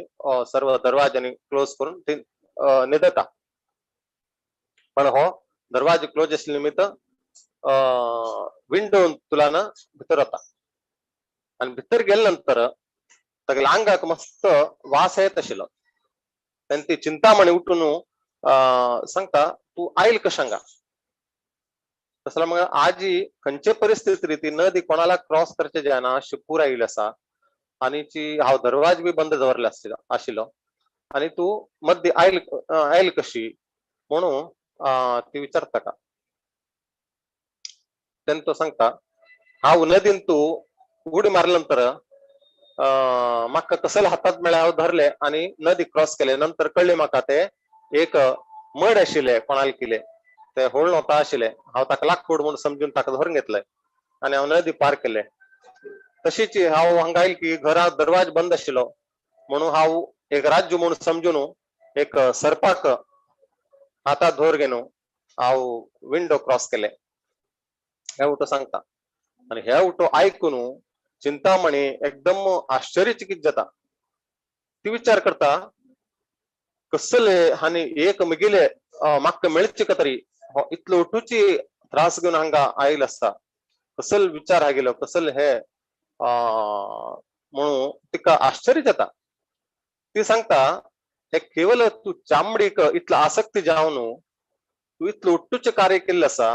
सर्व दरवाजांनी क्लोज करून ती न्हिदता. पण हो दरवाजो क्लोज आशिल्ले निमित्त विंडो तुलान भितर वता आनी भितर गेले नंतर तागेल्या आंगाक मस्त वास येत आशिल्लो. तेन्ना ती चिंतामणी उठून सांगता तूं आयल कशें हांगा, तसल्या मग आजी खंयचे परिस्थिती ती नदी कोणाला क्रॉस करचे जायना अशी पूर आयिल्लो आसा आनी ती हांव दरवाज बी बंद दवरले आशिल्लो आनी तूं मद्दी आयल आयल कशी म्हणून ती विचारता का. तेन्ना तो सांगता हांव नदीन तूं उडी मारले नंतर म्हाका कसले हातात मेळ्ळे हांव धरले आनी नदी क्रॉस केले नंतर कळ्ळे म्हाका ते एक मड आशिल्ले कोणाल किले ते होळ नव्हता आशिल्ले, हांव ताका लाकूड म्हणून समजून ताका धरून घेतलंय आनी हांव नदी पार केले. तशीच हांव हांगा आयल की घरा दरवाज बंद आशिल्लो म्हणून हांव एक राज्य म्हणून समजून एक सर्पाक हातात धोर घेवन हांव विंडो क्रॉस केले. हे उठो सांगता आनी हे उठो आयकून चिंतामणी एकदम आश्चर्यचकित जाता. ती विचार करता कसले आनी एक मिगिले म्हाका मेळचे का तरी हो इतलो उठूची त्रास घेवन हांगा आयल आसता, कसल विचार हागेलो कसल हे म्हणून तिका आश्चर्य जाता. ती सांगता हे केवल तू चामडीक इतलो आसक्ती जावन तू इतलो उट्टूचें कार्य केल्लें आसा,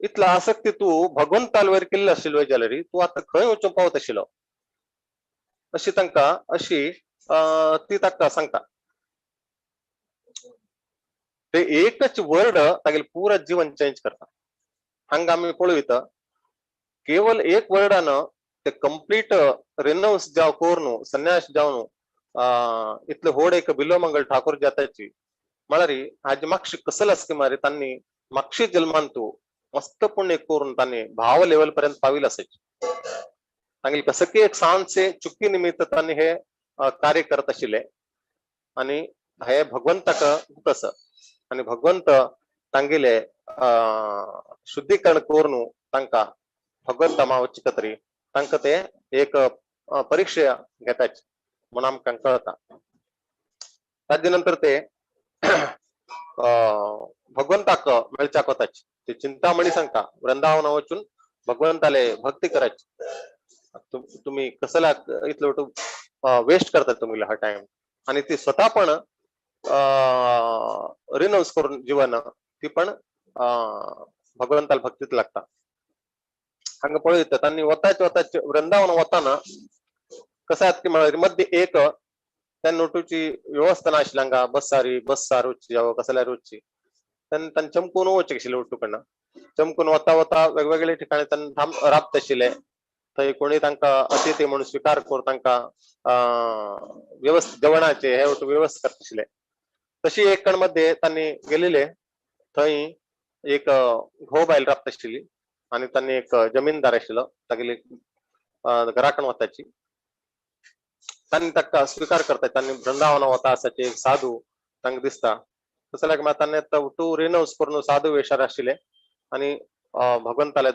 इतलो आसक्ती तूं भगवंतालवयर केल्ले आशिल्लो जाल्यार तूं आतां खंय वचूंक पावत आशिल्लो अशी तांकां अशी ती ताका सांगता. ते एकच वर्ड तागेले पुरा जीवन चेंज करता. हांगा आमी पळयता केवल एक वर्डान ते कंप्लीट रिनौन्स जाव करून संन्यास जावन इतले होड एक बिल्वमंगल ठाकूर जाताची म्हळ्यार हाजी मातशी कसल आसकी मारी तांणी मातशी जल्मान तूं मस्त पुण्य करून तांणी भाव लेवल पर्यंत पाविल असायची. तांगेली कसं की एक सानसे चुकी निमित्त तांणी हे कार्य करत आशिल्ले आनी हे भगवंताक कस आनी भगवंत तांगेले शुद्धीकरण करून तांकां भगवंत मावची तरी तांकां ते एक परीक्षा घेताची म्हणून आमकां कळता. ताजे नंतर ते भगवंताक मेळच्याक वताची. ते चिंतामणी सांगता वृंदावन वचून भगवंताले भक्ती करायची, तुम्ही कसला इतलो वेस्ट करता तुमगेलो हा टायम. आणि ती स्वतः पण रिनौन्स करून जीवन ती पण भगवंताला भक्तीत लागता. हांगा पळयता तांणी वताच वताच वृंदावन वताना कसं आहात की म्हळ्यार मध्य एक त्या नोटूची व्यवस्था नाशिल्ली हांगा बसारी बस रोजची जावं कसल्या रोजची तांणी तांणी चमकून वचचे आशिल्ले उठू कडन चमकून वता वता वेगवेगळे ठिकाणी तांणी थांब राबत आशिल्ले. थंय कोणी तांकां अतिथी म्हणून स्विकार करून तांकां व्यवस्थित जेवणाचे हे व्यवस्था करत आशिल्ले. तशी एक कण मध्ये तांणी गेलेले थंय एक घोव बायल राबत आशिल्ली आनी तांणी एक जमीनदार आशिल्लो तागेली घराकण वताची. तांणी ताका स्विकार करता तांणी वृंदावन वता आसाचे एक साधू तांकां दिसता. तसो लायक तांणी टू रिनौन्स करून साधू वेशार आशिल्ले आनी भगवंताले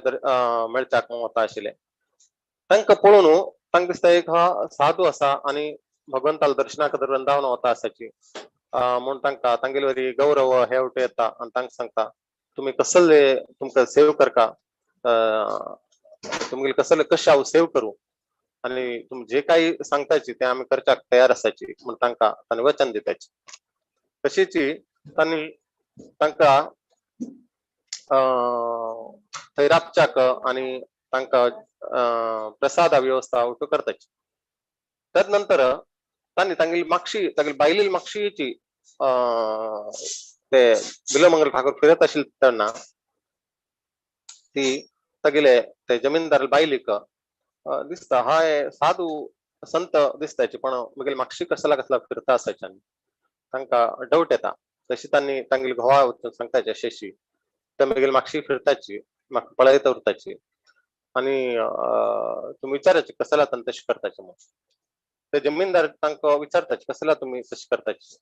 मेळच्याक वता आशिल्ले. तांकां पळोवन तांकां दिसता एक हा साधू आसा आनी भगवंताले दर्शनाक वृंदावन वता आसाची म्हूण तांकां तांगेले वरी गौरव हे वटे येता आनी तांकां सांगता तुमी कसले तुमकां सेव करका तुमगेले कसले कशें हांव सेव करूं आनी तुमी जे काही सांगताची ते आमी करच्याक तयार आसाची म्हूण तांकां तांणी वचन दिताची. तशीच तांणी तांकां थंय राबच्याक आनी तांकां प्रसादा व्यवस्था उठू करताची. तद नंतर तांणी तांगेली मागशी तांगेली बायलेली मागशीची ते बिल्वमंगल ठाकूर फिरत आशिल्ले तेन्ना ती तागेले ते जमीनदार बायलेक दिसता हा साधू संत दिसताची पण मगेली मागशी कसला कसला फिरता आसाची आनी तांकां डावट येता. तशी तांणी तांगेली घोवा वचून सांगताची अशी ते मगेली मागशी फिरताची म्हाका पळयत उरताची आनी तुमी विचारायचे कसला तांणी तशें करताचे म्हणून. ते जमीनदार तांकां विचारताचे कसला तुमी तशें करताची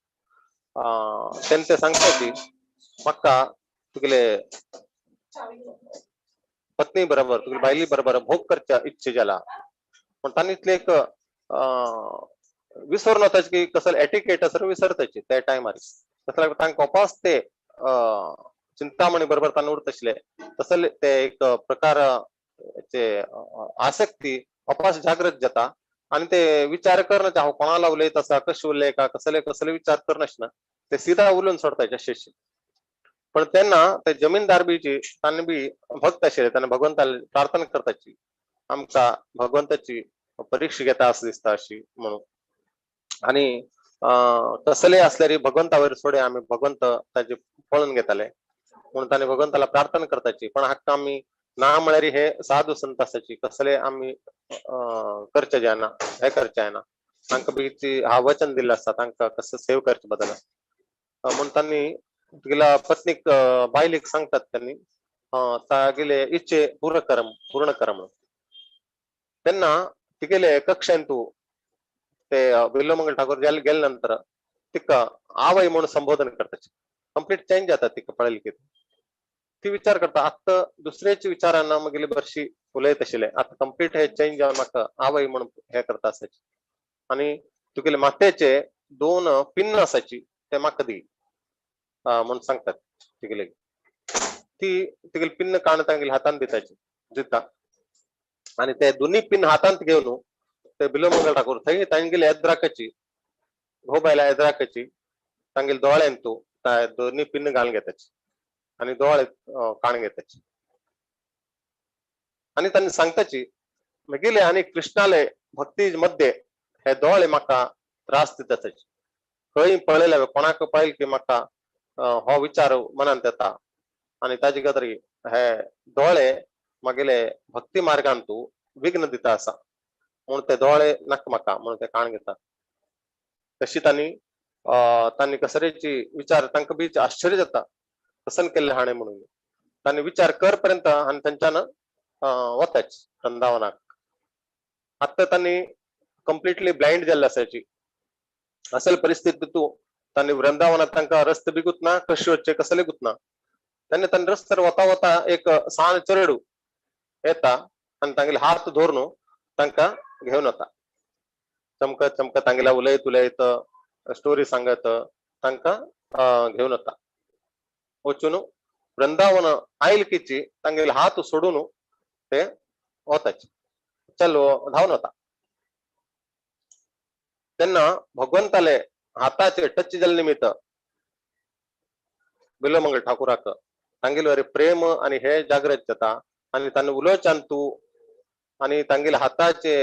तेन्ना ते सांगताची म्हाका तुगेले पत्नी बरोबर तुगेली बायली बरोबर भोग करच्या इच्छा जाला. पण तांणी इतले एक विसरून वताचे की कसले एटिकेट आसा विसरताची त्या टायमार. तसले तांकां उपास ते चिंतामणी बरोबर तांणी उरत आशिल्ले तसले ते एक प्रकार आसक्ती अपास जागृत जाता आनी ते विचार करना हांव कोणाला उलयत आसा कशें उलय का कसले कसले विचार करनासतना ते सीधा उलोवन सोडताचे अशें. पण तेन्ना ते जमीनदार बी तांणी बी भक्त आशिल्ले तांणी भगवंताले प्रार्थना करताची आमकां भगवंताची परीक्षा घेता अशें दिसता अशी म्हणून. आनी कसले असल्यार भगवंतावयर सोडे आमी भगवंत ताजे पळोवन घेताले म्हणून तांणी भगवंताला प्रार्थना करताची. पण हाका आमी ना म्हळ्यार हे साधू संत आसाची कसले आमी करचे जायना हे करचे जायना तांकां बी हा वचन दिल्लें आसता तांकां कसं सेव करचे बदल म्हणून तांणी तिला पत्नीक बायलेक सांगतात त्यांनी तागेले इच्छे पूर्ण कर म्हणून. तेन्ना तिगेले कक्षेंतू ते बिल्वमंगल ठाकूर गेले नंतर तिका आवय म्हणून संबोधन करताची. कंप्लीट चेंज जाता तिका पळयली की ती विचार करता आतां दुसऱ्याच्या विचारांना मगेली बरशी उलयत आशिल्ले, आतां कंप्लीट हे चेंज जावन म्हाका आवय म्हणून हे करता आसाची. आनी तुगेले माथ्याचे 2 पिन्न आसाची ते म्हाका दी म्हणून सांगतात तिगेले. ती तिगेले पिन्न काण तांगेले हातान दिताची दिता आनी ते दोन्ही पिन्न हातांत घेवन ते बिल्वमंगल ठाकूर थंय तांगेले एद्राकाची घोबायला एद्राकाची तांगेले दोळ्यान तूं दोन्ही पिन्न घालून घेताची आनी दोळे काण घेताची. आनी तांणी सांगताची म्हगेले आनी कृष्णाले भक्ती मध्ये हे दोळे म्हाका त्रास दिताची. खंय पळयले कोणाक पळयले की म्हाका हो विचार मनांत येता आनी ताजे खातीर हे दोळे म्हगेले भक्ती मार्गान तूं विघ्न दिता आसा म्हणून ते दोळे नाका म्हाका म्हणून ते काण घेता. तशी तांणी तांणी कसरेची विचार तांकां बी आश्चर्य जाता कसन केल्ले हाणें म्हणून. तांणी विचार कर पर्यंत आनी तांच्यान वताच वृंदावनाक. आतां तांणी कंप्लिटली ब्लायंड जाल्ले आसाची. असल परिस्थिती तूं तांणी वृंदावनात तांकां रस्ते बी गुतना कशें वचचें कसले गुतना. तेन्ना तांणी रस्त्यार वता वता एक सान चेडू येता आनी तांगेले हात धरून तांकां घेवन वता. चमकत चमकत तांगेल्या उलयत उलयत स्टोरी सांगत तांकां घेवन वता. वचून वृंदावन आयल किची तांगेले हात सोडून ते वताचे चल धांवन वता. तेन्ना भगवंताले हाताचे टच जाल्ले निमित्त बिल्वमंगल ठाकूराक तांगेले प्रेम आनी हे जागृत जाता आनी तांणी उलोवच्यान तूं आनी तांगेले हाताचे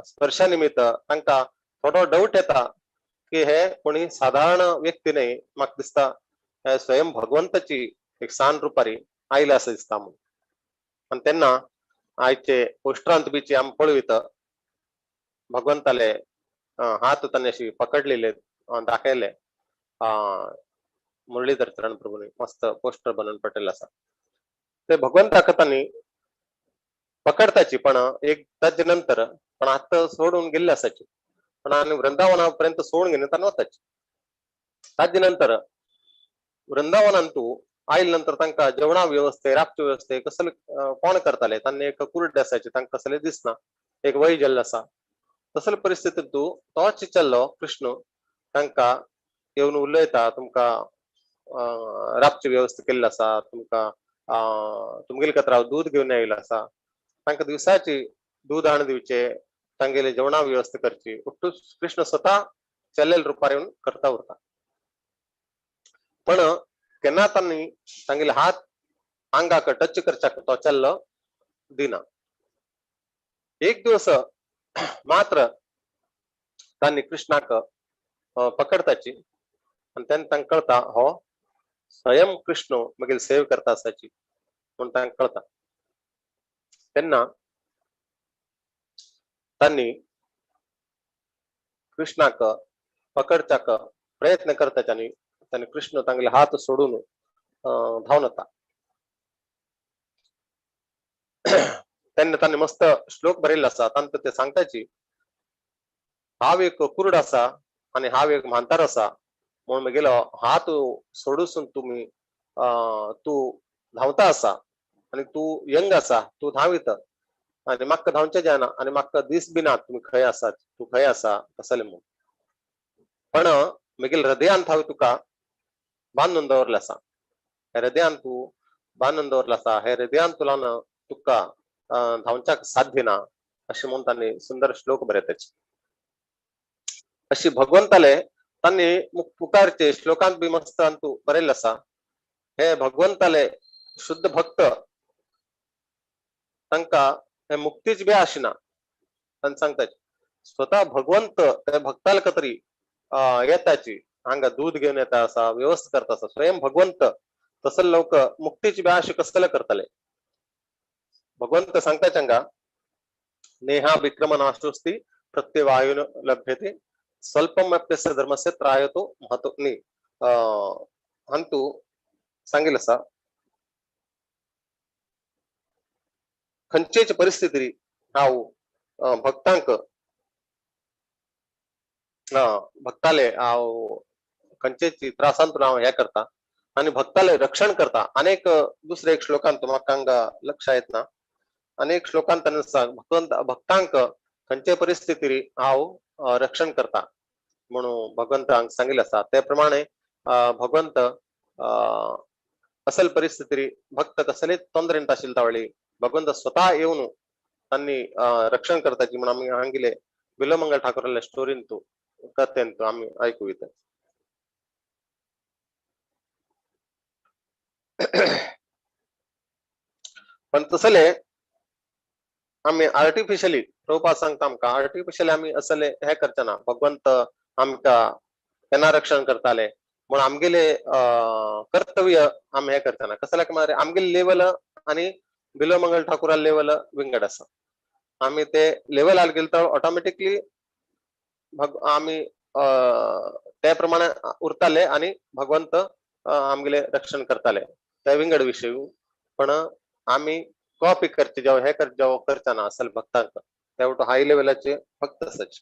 स्पर्शा निमित्त तांकां थोडो डाऊट येता की हे कोणी साधारण व्यक्ती न्हय, म्हाका दिसता हे स्वयं भगवंताची एक सान रुपारी आयले आसा दिसता म्हणून. आनी तेन्ना आयचे पोस्टरांत बीची आमी पळयत भगवंताले हात तांणी अशी पकडलेले दाखयले मुरलीधर चरण प्रभूंनी मस्त पोस्टर बनवून पडलेलं आसा. ते भगवंताक तांणी पकडताची पण एक ताजे नंतर पण हात सोडून गेल्ले आसाची पण आनी वृंदावना पर्यंत सोडून घेवन तांणी वताची. ताजे नंतर वृंदावनांतू आयले नंतर तांकां जेवणा व्यवस्थे राबचे व्यवस्थे कसले कोण करताले तांणी एक कुरडे आसाचे तांकां कसले दिसना एक वय जाल्लें आसा. तसले परिस्थितींत तूं तोच चल्लो कृष्ण तांकां येवन उलयता तुमकां राबची व्यवस्था केल्ली आसा, तुमकां तुमगेले खातीर हांव दूद घेवन आयिल्लो आसा. तांकां दिवसाची दूद हाडून दिवचे तांगेले जेवणा व्यवस्था करची उठ्ठू कृष्ण स्वता चल्लेले रुपार येवन करता उरता. पण केन्ना तांणी तांगेले हात आंगाक टच करच्याक तो चल्लो दिना. एक दिवस मात्र तांणी कृष्णाक पकडताची आनी तेन्ना तांकां कळता हो स्वयं कृष्ण मगेर सेव करता आसाची म्हूण तांकां कळता. तेन्ना तांणी कृष्णाक पकडच्याक प्रयत्न करताचे आनी तांणी कृष्ण तांगेले हात सोडून धांवन वता. तेन्ना तांणी मस्त श्लोक बरयल्लो आसा तांकां ते सांगताची हांव एक कुरड आसा आनी हांव एक म्हांतार आसा म्हणून म्हगेलो हात सोडूसून तुमी तूं धांवता आसा आनी तूं यंग आसा तूं धांवित आनी म्हाका धांवचें जायना आनी म्हाका दीस बी ना तुमी खंय आसात तूं खंय आसा तसलें म्हूण. पण म्हगेले हृदयांत हांवें तुका बांदून दवरलें आसा, हे हृदयांत तूं बांदून दवरलें आसा, हे हृदयांत तुलान तुका धांवच्याक साध्य ना अशें म्हणून तांणी सुंदर श्लोक बरयताचे. अशी भगवंताले तांणी मुखारचे श्लोकांत बी मस्त अंतू बरयल्लें आसा. हे भगवंताले शुद्ध भक्त तांकां हे मुक्तीच बी आशिना. तांणी सांगता स्वतः भगवंत त्या भक्ताल कतरी येताची हांगा दूध घेवन येता आसा व्यवस्था करता आसा स्वयं भगवंत तसले लोक मुक्तीची बी आश कसले करतले. भगवंत सांगता हांगा नेहा विक्रम नाशोस्ति प्रत्यवायुन लभ्यते स्वल्पम अप्यस्य धर्मस्य त्रायतो महतो न्ही हांतू सांगिल्लें आसा खंयचेच परिस्थिती हांव भक्तांक भक्ताले हांव खंयचेच त्रासांतून हांव हें करता आनी भक्ताले रक्षण करता. अनेक दुसरे एक श्लोकांत म्हाका हांगा लक्ष येत ना, अनेक श्लोकांत भगवंत भक्तांक खंयचे परिस्थिती हांव रक्षण करता म्हणून भगवंतांक सांगिल्लें आसा. ते प्रमाणे भगवंत असल परिस्थिती भक्त कसलेच तोंदरेंत आशिल्ले तावळी भगवंत स्वतः येवन तांणी रक्षण करताची म्हणून आमी हांगिले बिल्वमंगल ठाकूराल्या स्टोरीन तूं कथेन तूं आमी आयकूं. पण तसले आमी आर्टिफिशियली प्रभुपाद सांगता आमकां आर्टिफिशियली आमी असले हे करचे ना. भगवंत आमकां केन्ना रक्षण करताले म्हण आमगेले कर्तव्य आमी हे करचे ना. कसल्याक म्हळ्यार आमगेले लेवल आनी बिल्वमंगल ठाकूरा लेवल विंगड आसा. आमी ते लेवलार गेले तर ऑटोमॅटिकली आमी ते प्रमाणे उरताले आनी भगवंत आमगेले रक्षण करताले. ते विंगड विशय, पण आमी कॉपी करचे जावं हे करचे जावं करचे ना असल भक्तांक. ते वटो हाय लेवलाचे भक्त आसाचे.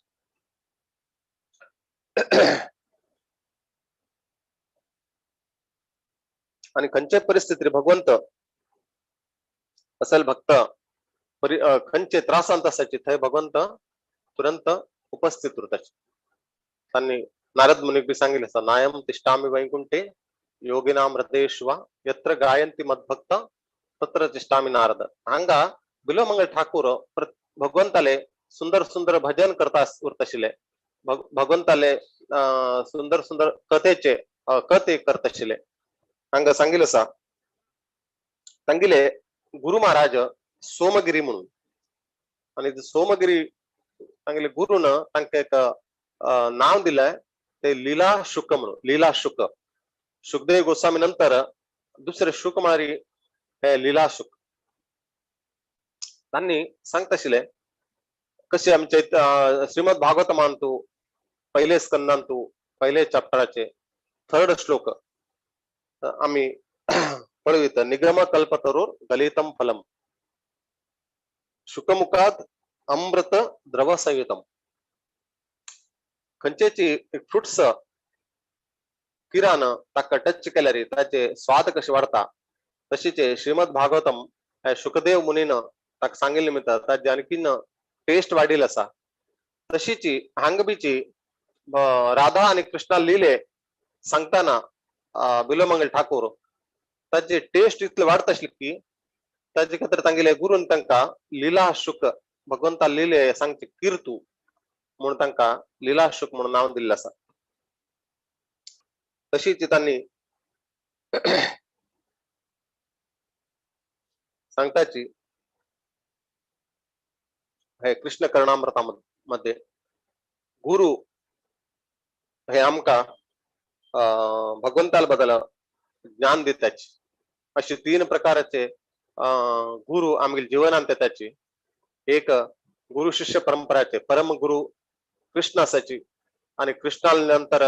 आनी खंयचे परिस्थिती भगवंत असल भक्त खंयचे त्रासांत आसाचे थंय भगवंत तुरंत उपस्थित उरताचे. तांणी नारद मुनीक बी सांगिल्लें आसा, नायम तिष्ठामि वैकुंठे योगिनाम हृदयेषु वा यत्र गायन्ति मद्भक्त तत्र तिष्ठामि नारद. हांगा बिल्वमंगल ठाकूर भगवंताले सुंदर सुंदर भजन करता उरताशिल्ले, भगवंताले सुंदर सुंदर कथेचे कथे करताशिल्ले. हांगा सांगिल्लें आसा तांगेले गुरु महाराज सोमगिरी म्हणून, आनी सोमगिरी तांगेले गुरून तांकां एक नांव दिलें ते लीला शुक म्हणून. लीला शुक शुकदेव गोस्वामी नंतर दुसरे शुक म्हळ्यार हे लीला शुक. तांणी सांगताशिल्ले कशे आमचे श्रीमद भागवतमांतू पहिले स्कंदांतू पहिले चॅप्टराचे थर्ड श्लोक आमी पळयत, निगम कल्पतरोर गलितम फलम शुकमुखात अमृत द्रव संयुतम. खंयचेची फ्रुट्स किरान ताका टच केल्यार ताचे स्वाद कशे वाडता तशीचे श्रीमद भागवतम हे शुकदेव मुनीन ताका सांगिल्लें निमित्त ताजे आणखीन टेस्ट वाडिल्ल आसा. तशीची हांगबीची राधा आनी कृष्णा लिले सांगताना बिल्वमंगल ठाकूर ताजे टेस्ट इतले वाडता आशिल्ली की ताजे खातीर तांगेले गुरून तांकां लीला शुक भगवंता लिले सांगचे कीर्तू म्हणून तांकां लीला शुक म्हणून नांव दिल्लें आसा. तशीच तांणी सांगताची हे कृष्ण कर्णामृतामध्ये गुरु हे आमकां भगवंताल बदल ज्ञान दिताची. अशी तीन प्रकारचे गुरु आमगे जीवनांत येताची. एक गुरु शिष्य परंपराचे परम गुरु कृष्ण आसाची आनी कृष्णा नंतर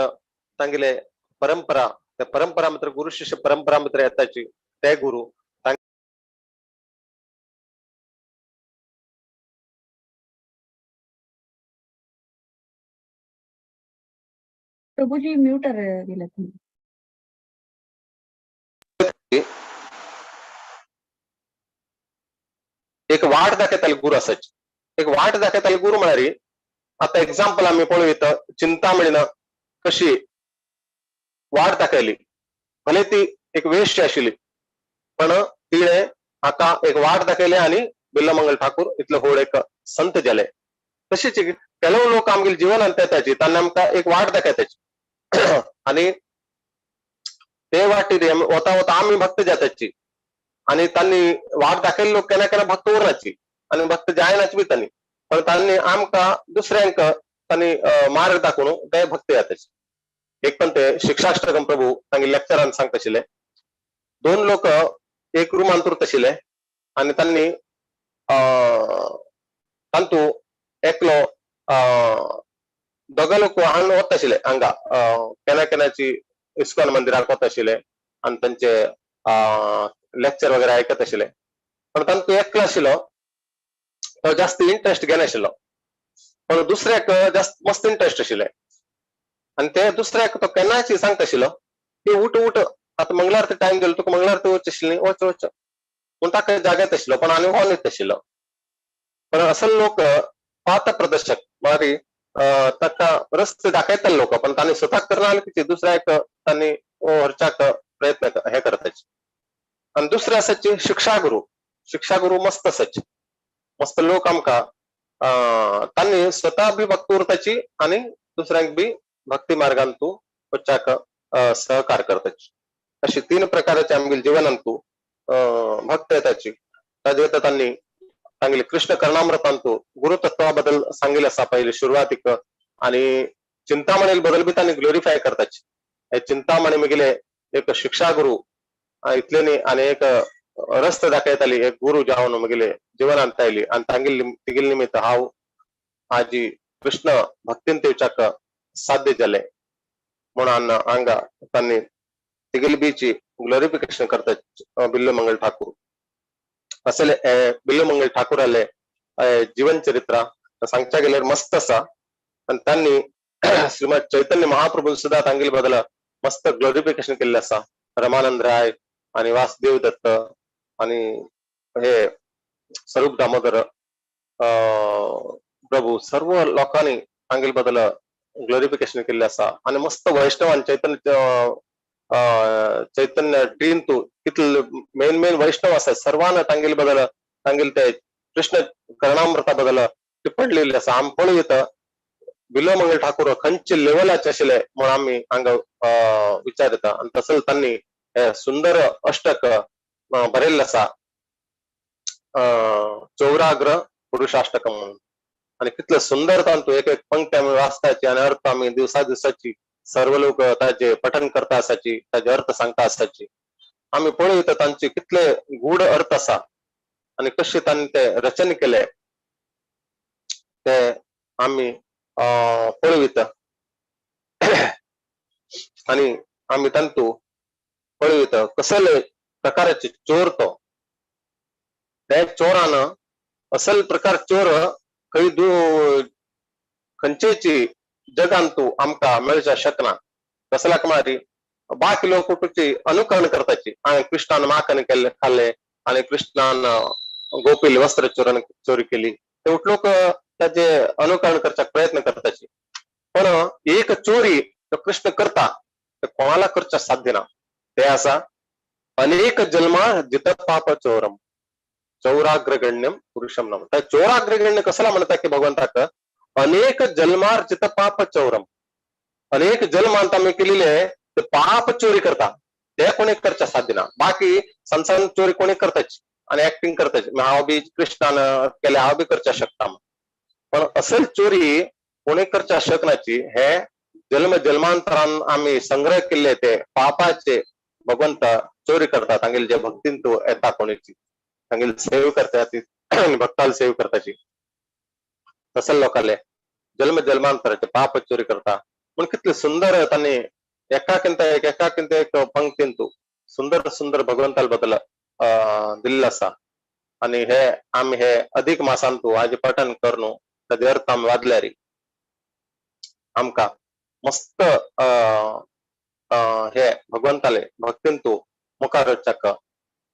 तांगेले परंपरा त्या परंपरा मात्र गुरु शिष्य परंपरा मात्र येताची ते गुरु. प्रभुजी म्यूट गेला तुम्ही. एक वाट दाखयताले गुरु आसाची. एक वाट दाखयताले गुरु म्हळ्यार आता एक्झाम्पल आमी पळयत चिंतामणीन कशी वाट दाखयली, भले ती एक वेश्य आशिल्ली पण तिणे हाका एक वाट दाखयली आनी बिल्वमंगल ठाकूर इतले व्हड एक संत जाले. तशीच ಕೆಲವು लोक आमगेले जीवनांत येताची तांणी आमकां एक वाट दाखयताची आनी ते वाटेर वता वता आमी भक्त जाताची आनी तांणी वाट दाखयल्ले लोक केन्ना केन्ना भक्त उरनाची आनी भक्त जायनाची बी तांणी, पण तांणी आमकां दुसऱ्यांक तांणी मार्ग दाखोवन ते भक्त जाताची. एक पण ते शिक्षाष्टकम प्रभू तांगे लेक्चरान सांगताशिल्ले, दोन लोक एक रुमांत उरताशिल्ले आनी तांणी तांतू एकलो दोगा लोक हांगा वताशिल्ले, हांगा केन्ना केन्नाची इस्कॉन मंदिराक वताशिल्ले आनी तांचे लेक्चर वगैरे आयकत आशिल्ले. पण तांकां एकलो आशिल्लो तो जास्त इंट्रस्ट घेनाशिल्लो, पण दुसऱ्याक जास्त मस्त इंट्रस्ट आशिल्ले. आनी ते दुसऱ्याक तो केन्नाच सांगता आशिल्लो की उठ उठ आतां मंगळारती टायम गेलो, तुका मंगळारती वचचे आशिल्ली न्ही, वच वच. पूण ताका जाग्यात आशिल्लो पण आनी हो न्हिदता आशिल्लो. पण असल लोक पाथ प्रदर्शक मारी ताका रस्ते दाखयताले लोक, पण तांणी स्वताक करना की दुसऱ्याक तांणी व्हरच्याक प्रयत्न हे करताचे. आनी दुसरे आसाचे शिक्षागुरू. शिक्षागुरू मस्त आसाचे, मस्त लोक आमकां तांणी स्वता बी भक्त उरताची आनी दुसऱ्यांक बी भक्ती मार्गान तूं वच्चाक सहकार करताची. अशी तीन प्रकाराचे आमगेले जिवनान तूं भक्त येताची. ताजे तांणी सांगिल्ले कृष्ण कर्णामृतांतू गुरुतत्वा बद्दल सांगिल्लें आसा पयली सुरवातीक. आनी चिंतामणी बद्दल बी तांणी ग्लोरिफाय करताची. हे चिंतामणी मुगेले एक शिक्षा गुरु इतले न्ही आनी एक रस्तो दाखयताली, एक गुरु जावन मुगेले जिवनांत आयली आनी तांगेली तिगेले निमित्त हांव आजी कृष्ण भक्तीन तेवच्याक साध्य जालें म्हणून हांगा तांणी तिगेली बीची ग्लोरिफिकेशन करता बिल्लू मंगल ठाकूर. असले बिल्लू मंगल ठाकूराले जीवन चरित्र सांगच्या गेल्यार मस्त आसा. आनी तांणी श्रीमद चैतन्य महाप्रभू सुद्धा तांगेले बदल मस्त ग्लोरिफिकेशन केल्लें आसा. रमानंद राय आनी वासुदेव दत्त आनी हे स्वरूप दामोदर प्रभू सर्व लोकांनी तांगेले बदल ग्लोरिफिकेशन केल्लें आसा. आनी मस्त वैष्णवान चैतन्य चैतन्य ट्रीन तू कितले मेन मेन वैष्णव आसा सर्वान तांगेले बदल तांगेले ते कृष्ण कर्णामृता बदल टिप्पण लिहिल्लें आसा. आमी पळयता बिल्लो मंगल ठाकूर खंयचे लेवलाचे आशिल्ले म्हूण आमी हांगा विचार येता. आनी तसोच तांणी हे सुंदर अष्टक बरयल्लें आसा चौराग्र पुरुषाष्टक म्हणून. आनी कितले सुंदर तांतू एक एक पंक्ती आमी वाचताची आनी अर्थ आमी दिवसा दिवसाची सर्व लोक ताजे पठन करता आसाची, ताजे अर्थ सांगता आसाची. आमी पळयता तांचे कितले गूढ अर्थ आसा आनी कशे तांणी ते रचन केले ते आमी पळयता. आनी आमी तांतू पळयता कसले प्रकाराचे चोर तो, त्या चोरान असल प्रकार चोर खंय खंयचेची जगान तूं आमकां मेळच्या शकना. कसल्याक मारी बाकी लोक तुची अनुकरण करताची. हांवें कृष्णान माखन केल्ले खाल्ले आनी कृष्णान गोपील वस्त्र चोरण चोरी केली, ते लोक ताजे अनुकरण करच्याक प्रयत्न करताची. पण एक चोरी तो कृष्ण करता ते कोणाला करच्या साध्य ना. ते आसा अनेक जन्मा जित पाप चोरम चौराग्रगण्यम पुरुषम नाम. त्या चोराग्रगण्य कसला म्हणता की भगवंताक अनेक जन्मार्जित पाप चौरम, अनेक जन्मांत आमी केलेले ते पाप चोरी करता ते कोणी करच्या साध्य ना. बाकी संसार चोरी कोणी करताच आणि ऍक्टिंग करताच, हांव बी कृष्णान केले हांव बी करच्या शकता, पण असल चोरी कोणी करच्या शकनाची. हे जन्म जन्मांतरान आमी संग्रह केल्ले ते पापाचे भगवंत चोरी करता. तांगेले जे भक्तीन तो येता कोणीची तांगेले सेव करता ती भक्ताला सेव करताची तसल लोकांले जन्म जन्मांतराचे पाप चोरी करता. म्हण कितले सुंदर तांणी एकाकिंत एक एकाकिंत एक पंक्तीन तू सुंदर सुंदर भगवंताल बदल दिल्लो आसा. आनी हे आमी हे अधिक मासान तू आज पठन करून ताजे अर्थ आमी वादल्यारी आमकां मस्त हे भगवंताले भक्तीन तू मुखार वचच्याक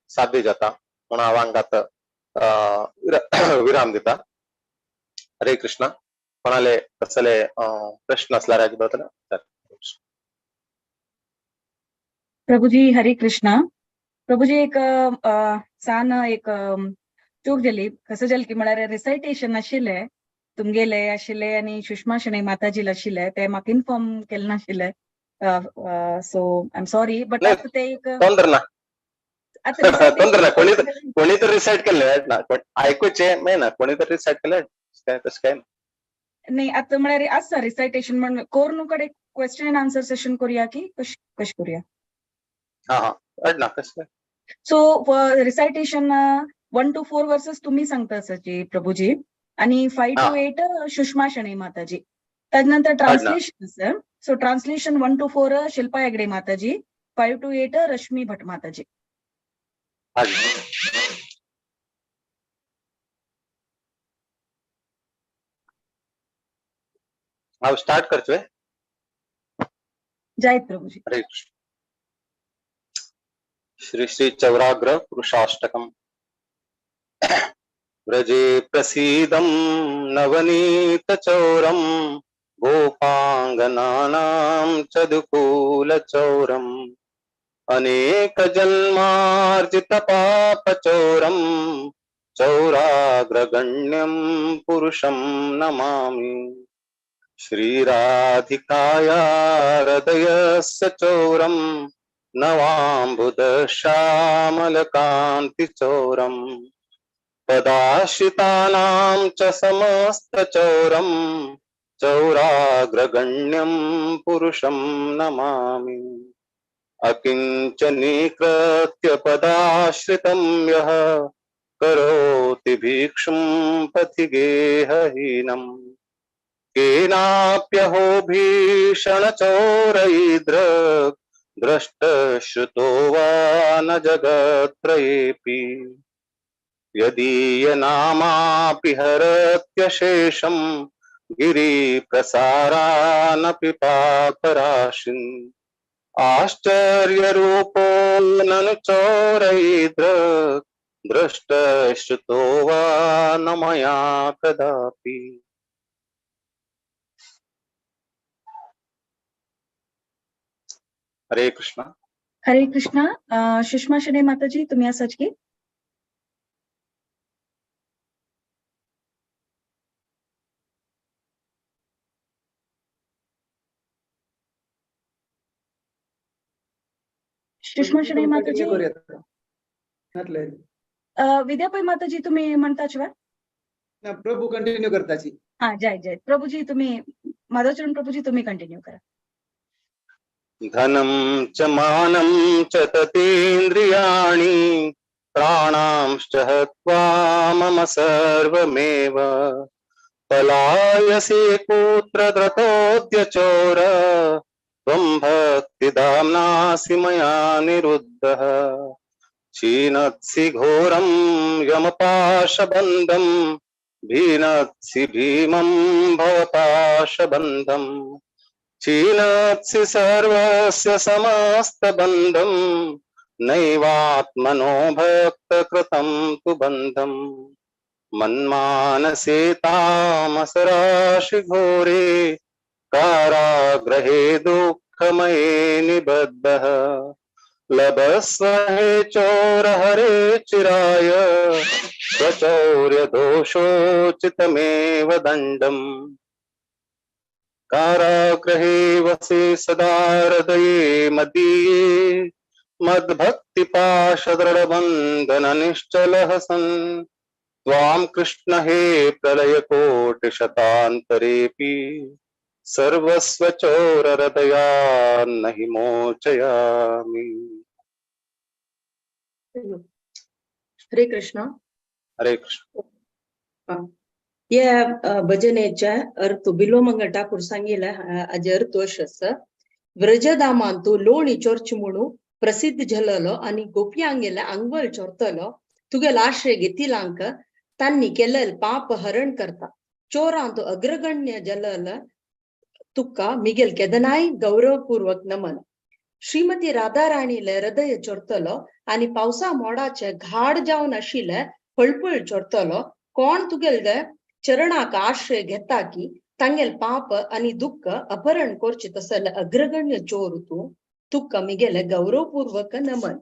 साध्य जाता म्हूण हांव हांगात विराम दिता. हरे कृष्णा. कोणाले कसले प्रश्न आसल्यार हाजे बद्दल. प्रभुजी हरे कृष्णा. प्रभुजी एक सान एक चूक जाली. कसं जालें की म्हळ्यार रिसायटेशन आशिल्लें तुमगेले आशिल्ले आनी सुषमा शणै माताजील आशिल्ले ते म्हाका इन्फॉर्म केलें नाशिल्लें. So I am sorry but आतां ते एक तोंदर ना तोंदर ना कोणी तर रिसायट केल्लें ना आयकुचें मेळना, कोणी तर रिसायट केलें तशें काय नाही. आतां म्हळ्यार आसा रिसायटेशन म्हण कोरून कडेन क्वेश्चन एंड आन्सर सेशन करुया की कशें कशें करुया? हा हा अडना कशें. सो रिसायटेशन 1 to 4 वर्सेस तुम्ही सांगता आसाची प्रभुजी आणि 5 to 8 Sushma Shenoi Mataji. त्यानंतर ट्रान्सलेशन आसा. So translation 1 to 4 Shilpa Hegde Mataji 5 to 8 Rashmi Bhat Mataji. हांव स्टार्ट करचोय. जायत प्रभुजी. हरे कृष्ण. श्री श्री चौराग्र पुरुषाष्टकम. व्रजे प्रसीदं नवनीत चौरं गोपांगनानां चदुकूल चौरं अनेक जन्मार्जित पाप चौरं चौराग्रगण्यं पुरुषं नमामि. श्री राधिकाया हृदयस्य चौरं नवाम्बुद श्यामलकान्ति चौरं पदाश्रितानां च समस्त चौरं चौराग्रगण्यं पुरुषं नमामि. अकिञ्चनीकृत्य पदाश्रितं यः करोति भिक्षुं पथि गेहहीनम् केनाप्यहो भीषण चौरैद्रक् द्रष्टश्रुतो वा न जगत्त्रयेऽपि. यदीय नामापि हरत्यशेषं गिरिप्रसारानपि पापराशिन्. आश्चर्यरूपो ननु चौरैद्रक् द्रष्टश्रुतो वा न मया कदापि. हरे कृष्णा. हरे कृष्णा. सुषमा शेणे माताजी तुम्ही आसाच की? सुषमा शेणे माताजी. विद्यापै माताजी तुम्ही म्हणताच वा? प्रभू कंटिन्यू करताची. हा जय जय प्रभूजी. तुम्ही माधवचरण प्रभूजी तुम्ही कंटिन्यू करा. धनं च मानं च ततेन्द्रियाणि प्राणांश्च हत्वा मम सर्वमेव. पलायसे कुत्र द्रतोऽद्य चोर त्वं भक्तिदाम्नासि मया निरुद्धः. छिनत्सि घोरं यमपाशबन्धं भीनत्सि भीमं भवपाशबन्धम् छिनत्सि सर्वस्य समस्तबन्धं नैवात्मनो भक्तकृतं तु बन्धम्. मन्मानसे तामसराशि घोरे कारागृहे दुःखमये निबद्धः. लभस्व हे चोर हरे चिराय स्वचौर्य दोषोचितमेव दण्डम्. कारागृहे वसे सदा हृदये मदीये मद्भक्तिपाशदृढबन्धन निश्चलः सन्. त्वां कृष्ण हे प्रलयकोटिशतान्तरेऽपि सर्वस्व चोर हृदयान्न हि मोचयामि. हरे कृष्ण. हरे कृष्ण. या भजनेच्या अर्थ बिल्वमंगल ठाकूर सांगितलं आज अर्थ अशें आसा. व्रजधामांतु लोणी चोरची म्हणून प्रसिद्ध झललो आणि गोपियांगेले आंगवळ चोरतलो तुगेल आश्रय घेतिलांक तांणी केलेल पाप हरण करता. चोरांतु अग्रगण्य जलल तुका मिगेल केदनाय गौरवपूर्वक नमन. श्रीमती राधाराणीले हृदय चोरतलो आणि पावसा मोडाचे घाड जावन आशिल्ले फळफळ चोरतलो कोण तुगेल चरणाक आश्रय घेता की तांगेल पाप आणि दुःख अपहरण करचे तसले अग्रगण्य चोर तूं तुका मिगेले गौरवपूर्वक नमन.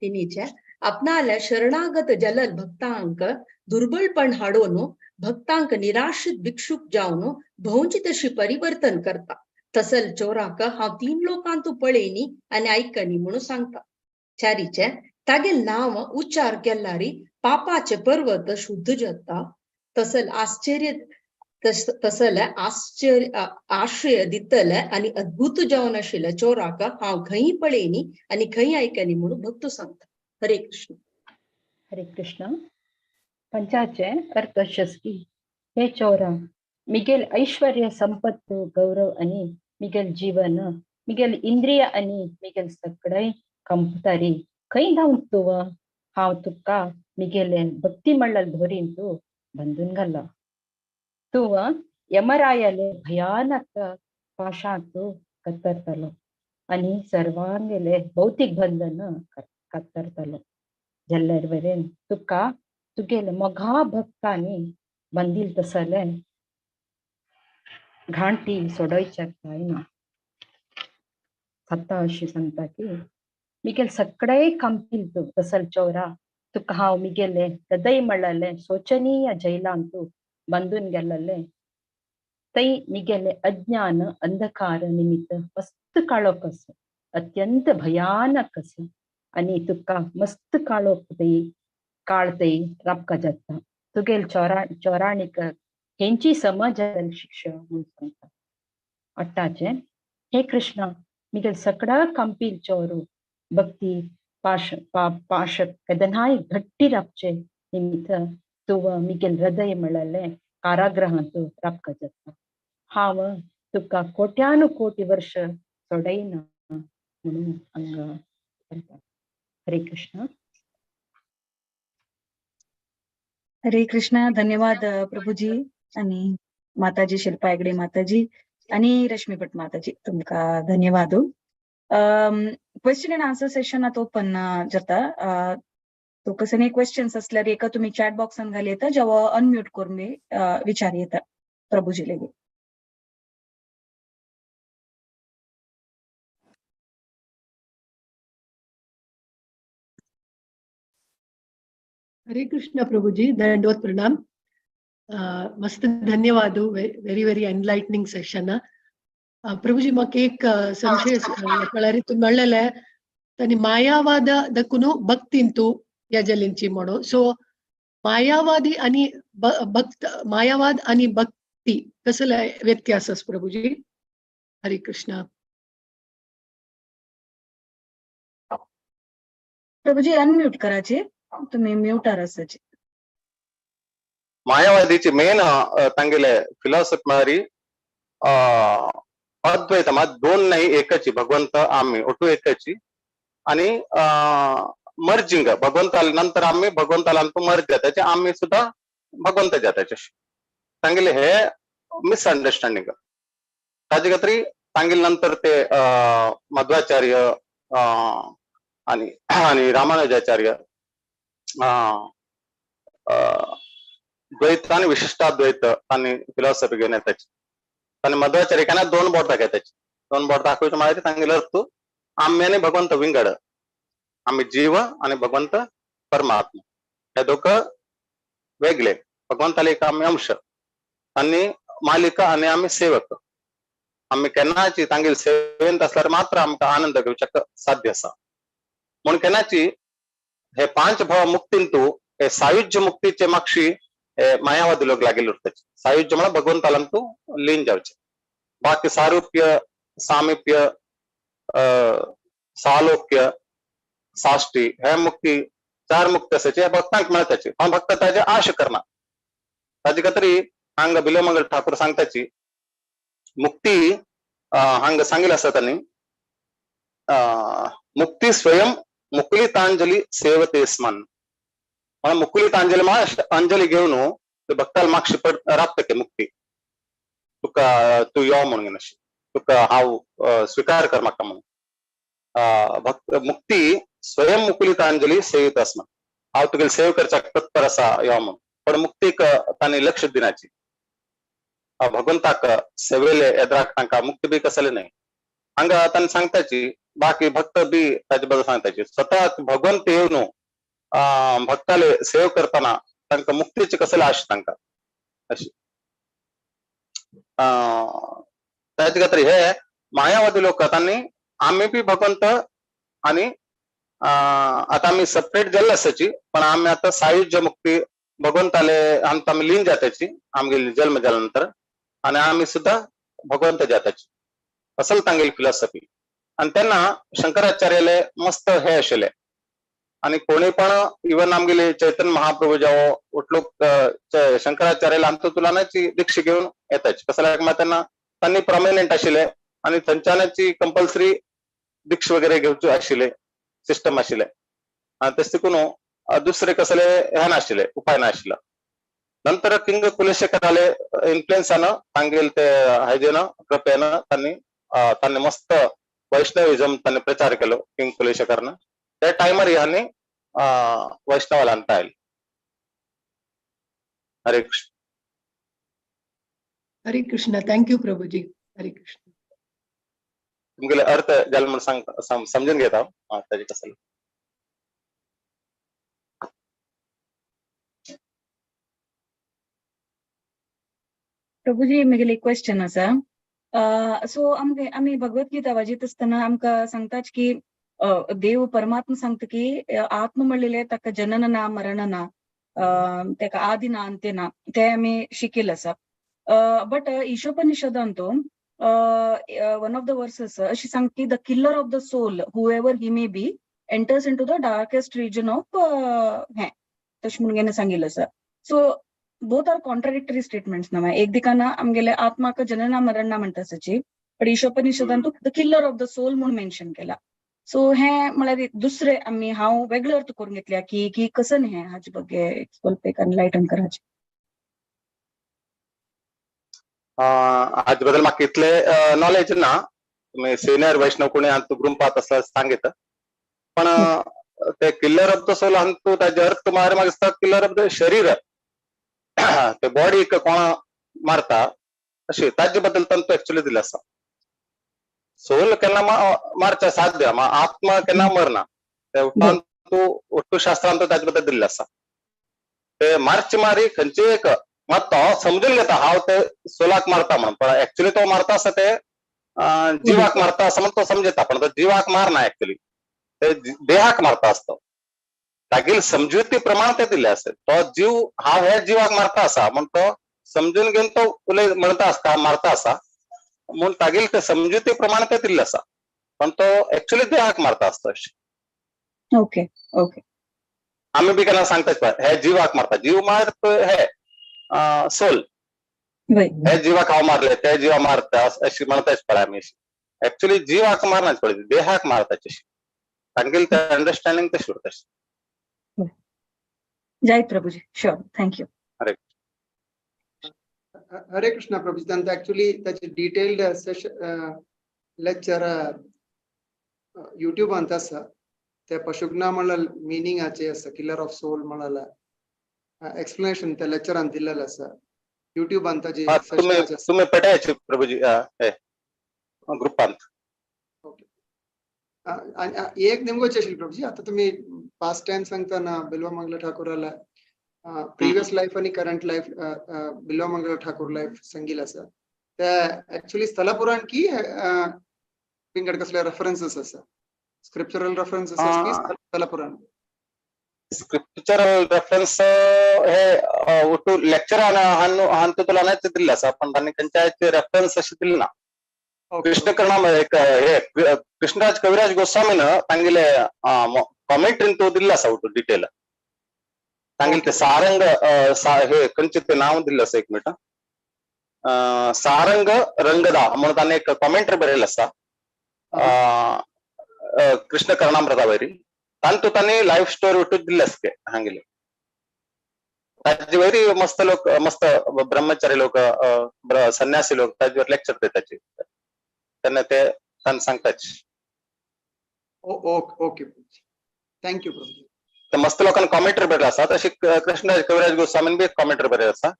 तिनीचे आपणाल्या शरणागत जलल भक्तांक दुर्बलपण हाडून भक्तांक निराशित भिक्षुक जावन भोवची तशी परिवर्तन करता. तसल चोराक हांव 3 लोकांतू पळयनी आनी आयकनी म्हणून सांगता. चारीचे तागेल नांव उच्चार केल्यारी पापाचे पर्वत शुद्ध जाता. तसल आश्चर्य तसल आश्चर्य आश्रय दितले आनी अद्भुत जावन आशिल्ल्या चोराक हांव खंय पळयनी आनी खंय आयकनी म्हणून भक्त सांगता. हरे कृष्ण. हरे कृष्ण. पंचाचे अर्थ अशें हे चोरा मिगेल ऐश्वर्य संपत्त गौरव आणि मिगेल जीवन मिगेल इंद्रिय आनी मिगेल सगळे कंपतारी खंय धांवत तूं? हांव तुका मिगेले भक्ती म्हणल्यार धोरीन तूं बंदून घाला. तूं यमरायाले भयानक पाशांत कत्तरतलो आनी सर्वांगेले भौतीक बंधन कत्तरतलो. जाल्यार वरेन तुका तुगेले मोगा भक्तांनी बंदील तसले घांटी सोडोवच्याक जायना. सत्ता अशी सांगता की मिगेल सगळे कंपील तूं तसल चोरा तुका हांव मिगेले हृदय म्हणलें शोचनीय जैलांतू बंदून गेल्ले तै मिगेले अज्ञान अंधकार निमित्त मस्त काळोख आसा, अत्यंत भयानक आसा आनी तुका मस्त काळोख तै काळ तै राबका जाता. तुगेल चोराणीक हेंची समज शिक्षा म्हूण सांगता. अट्टाचें हे कृष्णा मिगेल सगळा कंपील चोरू भक्ती पाश पाशक केदनाय घट्टी राबचे निमित्त तूं मिगेल हृदय म्हणलें कारागृहांत राबका जाता. हांव तुका कोट्यानु कोटी वर्ष सोडयना म्हणून हांगा सांगता. हरे कृष्ण. हरे कृष्णा. धन्यवाद प्रभुजी आणि माताजी शिल्पा हेगडे माताजी आणि रश्मी भट माताजी, तुमका धन्यवाद. क्वेश्चन अँड आन्सर सेशन आता ओपन जाता. तो कसं क्वेश्चन्स असल्यार एका तुम्ही चॅट बॉक्सान घाली येता, जेव्हा अनम्यूट करून विचार येता प्रभुजी लेगीत. हरे कृष्ण प्रभुजी, दंडवत प्रणाम. मस्त धन्यवाद. Very very enlightening Seshan. प्रभुजी म्हाका एक संशय कळ्ळ्यार तूं म्हणलेलें तांणी मायावाद दकुनु भक्तींतू यजलिंची म्हणून. सो मायावादी आणि भक्त, मायावाद आणि भक्ती कसले व्यत्यास आसा प्रभुजी? हरे कृष्ण. प्रभुजी अनम्यूट करायचे, तुम्ही म्यूटार आसाचे. मायावादीची मेन तांगेले फिलॉसॉफी म्हळ्यार अद्वैत, मात दोन नाही एकची, भगवंत आम्ही ओटू एकची आणि मर्जिंग भगवंताले नंतर आम्ही भगवंताला मर्ज जाताचे, आम्ही सुद्धा भगवंत जाताचे. तांगेले हे मिसअंडरस्टँडिंग. ताजे खातीर तांगेले नंतर ते मध्वाचार्य आणि आणि रामानुजाचार्य द्वैत आणि विशिष्टाद्वैत आणि फिलॉसॉफी घेऊन येताची. आणि मध्वाचार्य काय दोन बोट दाखयताची, दोन बोट दाखवचे म्हळ्यार तांगेले अर्थ आम्ही आणि भगवंत विंगड, आम्ही जीव आणि भगवंत परमात्मा हे दोघं वेगळे. भगवंताले एक आम्ही अंश आणि मालिका आणि आम्ही सेवक. आम्ही केन्नाची तांगेले सेवेंत आसल्यार मात्र आमकां आनंद घेवच्याक साध्य आसा. म्हूण केन्नाची हे पांच भाव मुक्तींतू हे सायुज्य मुक्तीचे मागशी हे मायावादी लोक लागिल्ले उरताचे. सायुज्य म्हळ्यार भगवंतालांतू लीन जावचे. बाकी सारुप्य, सामिप्य, सालोक्य, साष्टी हे मुक्ती चार मुक्ती आसाचे हे भक्तांक मेळटाचे. पण भक्त ताजे आश करना. ताजे खातीर हांगा बिलोमंगल ठाकूर सांगताची मुक्ती हांगा सांगिल्लें आसा तांणी, मुक्ती स्वयं मुकुलितांजली सेवते स्मन. म्हळ्यार मुकुलितांजली म्हळ्यार अंजली घेवन ते भक्ताला मागशी पड राबता की मुक्ती तुका तूं यो म्हणून अशी तुका हांव स्विकार कर म्हाका म्हणून. भक्त मुक्ती स्वयं मुकुलितांजली सेवित आसना, हांव तुगेली सेव करच्याक तत्पर आसा यो म्हणून. पण मुक्तीक तांणी लक्ष दिनाची, भगवंताक सेवेले एदराक तांकां मुक्ती बी कसले न्हय. हांगा तांणी सांगताची बाकी भक्त बी ताजे बद्दल सांगताची स्वतः भगवंत येवन भक्ताले सेव करतना तांकां मुक्तीची कसले आश तांकां अशी. ताजे खातीर हे मायावादी लोक तांणी आमी बी भगवंत आणि आता आमी सेपरेट जाल्ले आसाची, पण आमी आतां सायुज्य मुक्ती भगवंताले आमकां आमी लीन जाताची आमगेली जल्म जाल्या नंतर आणि आमी सुद्धा भगवंत जाताची असल तांगेली फिलॉसॉफी. आणि तेन्ना शंकराचार्याले मस्त हे आशिल्ले आणि कोणी पण इवन आमगेले चैतन्य महाप्रभू जावो उठलो शंकराचार्याला आमचो तुलानाची दीक्षा घेवन येताची. कसल्याक मात तेन्ना तांणी प्रॉमिनंट आशिल्ले आनी थंयच्यानची कंपल्सरी दीक्ष वगैरे घेवचे आशिल्ले, सिस्टम आशिल्ले. आनी तशें देखून दुसरे कसले हे नाशिल्ले, उपाय नाशिल्लो. नंतर किंग कुलशेखराले इन्फ्लुएन्सान तांगेले ते हायजेन कृपेन तांणी तांणी मस्त वैष्णविजम तांणी प्रचार केलो किंग कुलशेखरन. त्या टायमार ह्यांनी वैष्णवाला आणता आयले. हरे कृष्ण. हरे Krishna. Thank you Prabhuji. Hare Krishna. तुमगेले अर्थ जाले म्हण सांग समजून घेता हांव ताजे कसले. प्रभुजी म्हगेले एक क्वेश्चन आसा. सो आमगे आमी भगवत गीता वाजीत आसतना आमकां सांगतात की देव परमात्मा सांगता की आत्म म्हणलेले ताका जनन ना मरण ना, ताका आदि ना अंत्य ना, ते आमी शिकिल्लें आसा. बट ईशोपनिषदांत वन ऑफ the versus अशी सांगता की the killer of the soul whoever he may be enters into the darkest region of हें तशें म्हणून सांगिल्लें आसा. So both are contradictory statements ना. एक दिकाना आमगेले आत्माक जनना मरण ना म्हणटा सची, बट ईशोपनिषदांत the killer of the soul म्हणून मेन्शन केला. सो हे म्हळ्यार दुसरे आमी हांव वेगळे अर्थ करून घेतल्या की की कसं हें हाजे ಬಗ್ಗೆ ಸ್ವಲ್ಪ एनलायटन कराचे. हाजे बद्दल म्हाका इतले नॉलेज ना, तुमी सिनियर वैष्णव कोणी हांतू ग्रुपांत आसा सांगीत, पण ते किलर ऑफ the soul हांतू ताजे अर्थ म्हळ्यार म्हाका दिसता किलर ऑफ the शरीर, ते बॉडीक कोण मारता अशें ताजे बद्दल तांतू एक्चुअली दिल्लें आसा. सोल केन्ना मारच्या साध्य, आत्मा केन्ना मरना, ते उपरांत ಒಟ್ಟು शास्त्रांत ताजे बद्दल दिल्लें आसा. ते मारचे मारी खंयची एक मात तो समजून घेता हांव ते सोलाक मारता म्हणून, पण एक्चुअली तो मारता आसा ते जिवाक मारता आसा म्हणून तो समजता, पण तो जिवाक मारना, एक्चुअली ते देहाक मारता आसता. तागेली समजुती प्रमाण ते दिल्लें आसा. तो जीव हांव हे जिवाक मारता आसा म्हण तो समजून घेवन तो उलय म्हणता आसता मारता आसा म्हूण तागेली ते समजुती प्रमाण ते दिल्लें आसा, पण तो एक्चुअली देहाक मारता आसता अशें. Okay okay. आमी बी केन्ना सांगतात पळय हे जिवाक मारता, जीव मार हे सोल, हे जिवाक हांव मारले ते जिवा मारता अशी म्हणटाच पळय आमी. एक्चुअली जिवाक मारनाच पळय, देहाक मारता अशी तांगेली ते अंडरस्टँडिंग तशें उरता. जय प्रभुजी. Sure, thank you. Hare Hare Krishna Prabhuji. तांचं ऍक्च्युली त्याचे डिटेल्ड सेशन लेक्चर युट्यूबांत आसा. ते पशुग्ना म्हणल्यार मिनिंगाचे आसा, किलर ऑफ सोल म्हळ्यार एक्सप्लेनेशन त्या लेक्चरान दिल्लेलं आसा युट्यूबान ताजे. तुम्ही पेटायचे प्रभुजी ग्रुपांत. एक नेमकोच आशिल्लें प्रभुजी, आता तुम्ही पास्ट टाइम सांगताना बिल्वमंगल ठाकूराला प्रिवियस लाईफ आणि current life Bilvamangal Thakur life सांगितलं आसा. ते ऍक्च्युली स्थलपुराण की विंगड कसले रेफरन्सेस आसा, स्क्रिप्चरल रेफरन्सेस की स्थलपुराण? स्क्रिप्चरल रेफरन्स हे ಒಟ್ಟು ಲೆಕ್ಚರ್ हांतूतल्यानच दिल्लें आसा, पण तांणी खंयच्याय रेफरन्स अशें दिलें ना. कृष्ण कर्णा एक हे कृष्णराज कविराज गोस्वामीन तांगेले कॉमेंट्रीन तो दिल्लें आसा ಒಟ್ಟು डिटेल. तांगेले ते सारंग हे खंयचें ते नांव दिल्लें आसा, एक मिनट, सारंग रंगदा म्हणून ताणें एक कॉमेंट्री बरयल्लें आसा कृष्ण कर्णामृता वयरी. तांतू तांणी लायफ स्टोरी ಒಟ್ಟು दिल्ले आसते हांगेले. ताजे वयरी मस्त लोक, मस्त ब्रह्मचारी लोक, संन्यासी लोक ताजेवर लेक्चर देताचे, त्यांना ते तांकां सांगताच. Okay thank you Prabhuji. मस्त लोकांनी कॉमेंट्री बरयले आसा, तशी कृष्ण कविराज गोस्वामीन बी कॉमेंट्री बरयले आसा.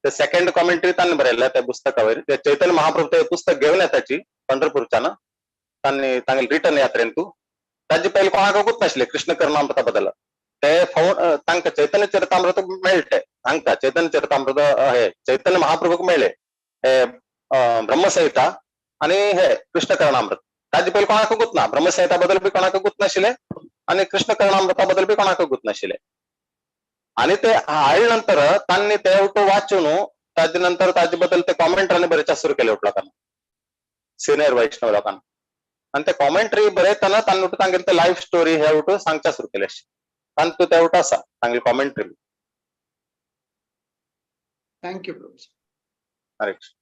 ते सेकंड कॉमेंट्री तांणी बरयल्या त्या पुस्तका वयर. ते चैतन्य महाप्रभू ते पुस्तक घेवन येताची पंढरपूरच्यान, तांणी तांगेले रिटर्न यात्रेन तूं ताजे पयलीं कोणाक गुत नाशिल्लें कृष्ण कर्णामृता बद्दल. ते तांकां चैतन्य चरितामृत मेळटे, तांकां चैतन्य चरितामृत हे चैतन्य महाप्रभूक मेळ्ळे हे ब्रह्मसंहिता आनी हे कृष्ण कर्णामृत. ताजे पयलीं कोणाक गुत ना, ब्रह्मसंहिता बद्दल बी कोणाक गुत नाशिल्लें आनी कृष्ण कर्णामृता बद्दल बी कोणाक गुत नाशिल्लें. आनी ते हाडले नंतर तांणी ते उठो वाचून ताजे नंतर ताजे बद्दल ते कॉमेंट्रांनी बरेच सुरू केले उठ लोकांना, सिनियर वैष्णव लोकांना. आनी ते कॉमेंट्री बरयतना तांणी उठो तांगेले ते लायफ स्टोरी हे उठो सांगच्या सुरू केले. तांतू ते उठो आसा तांगेली commentary. Thank you Prabhuji. Hare Krishna.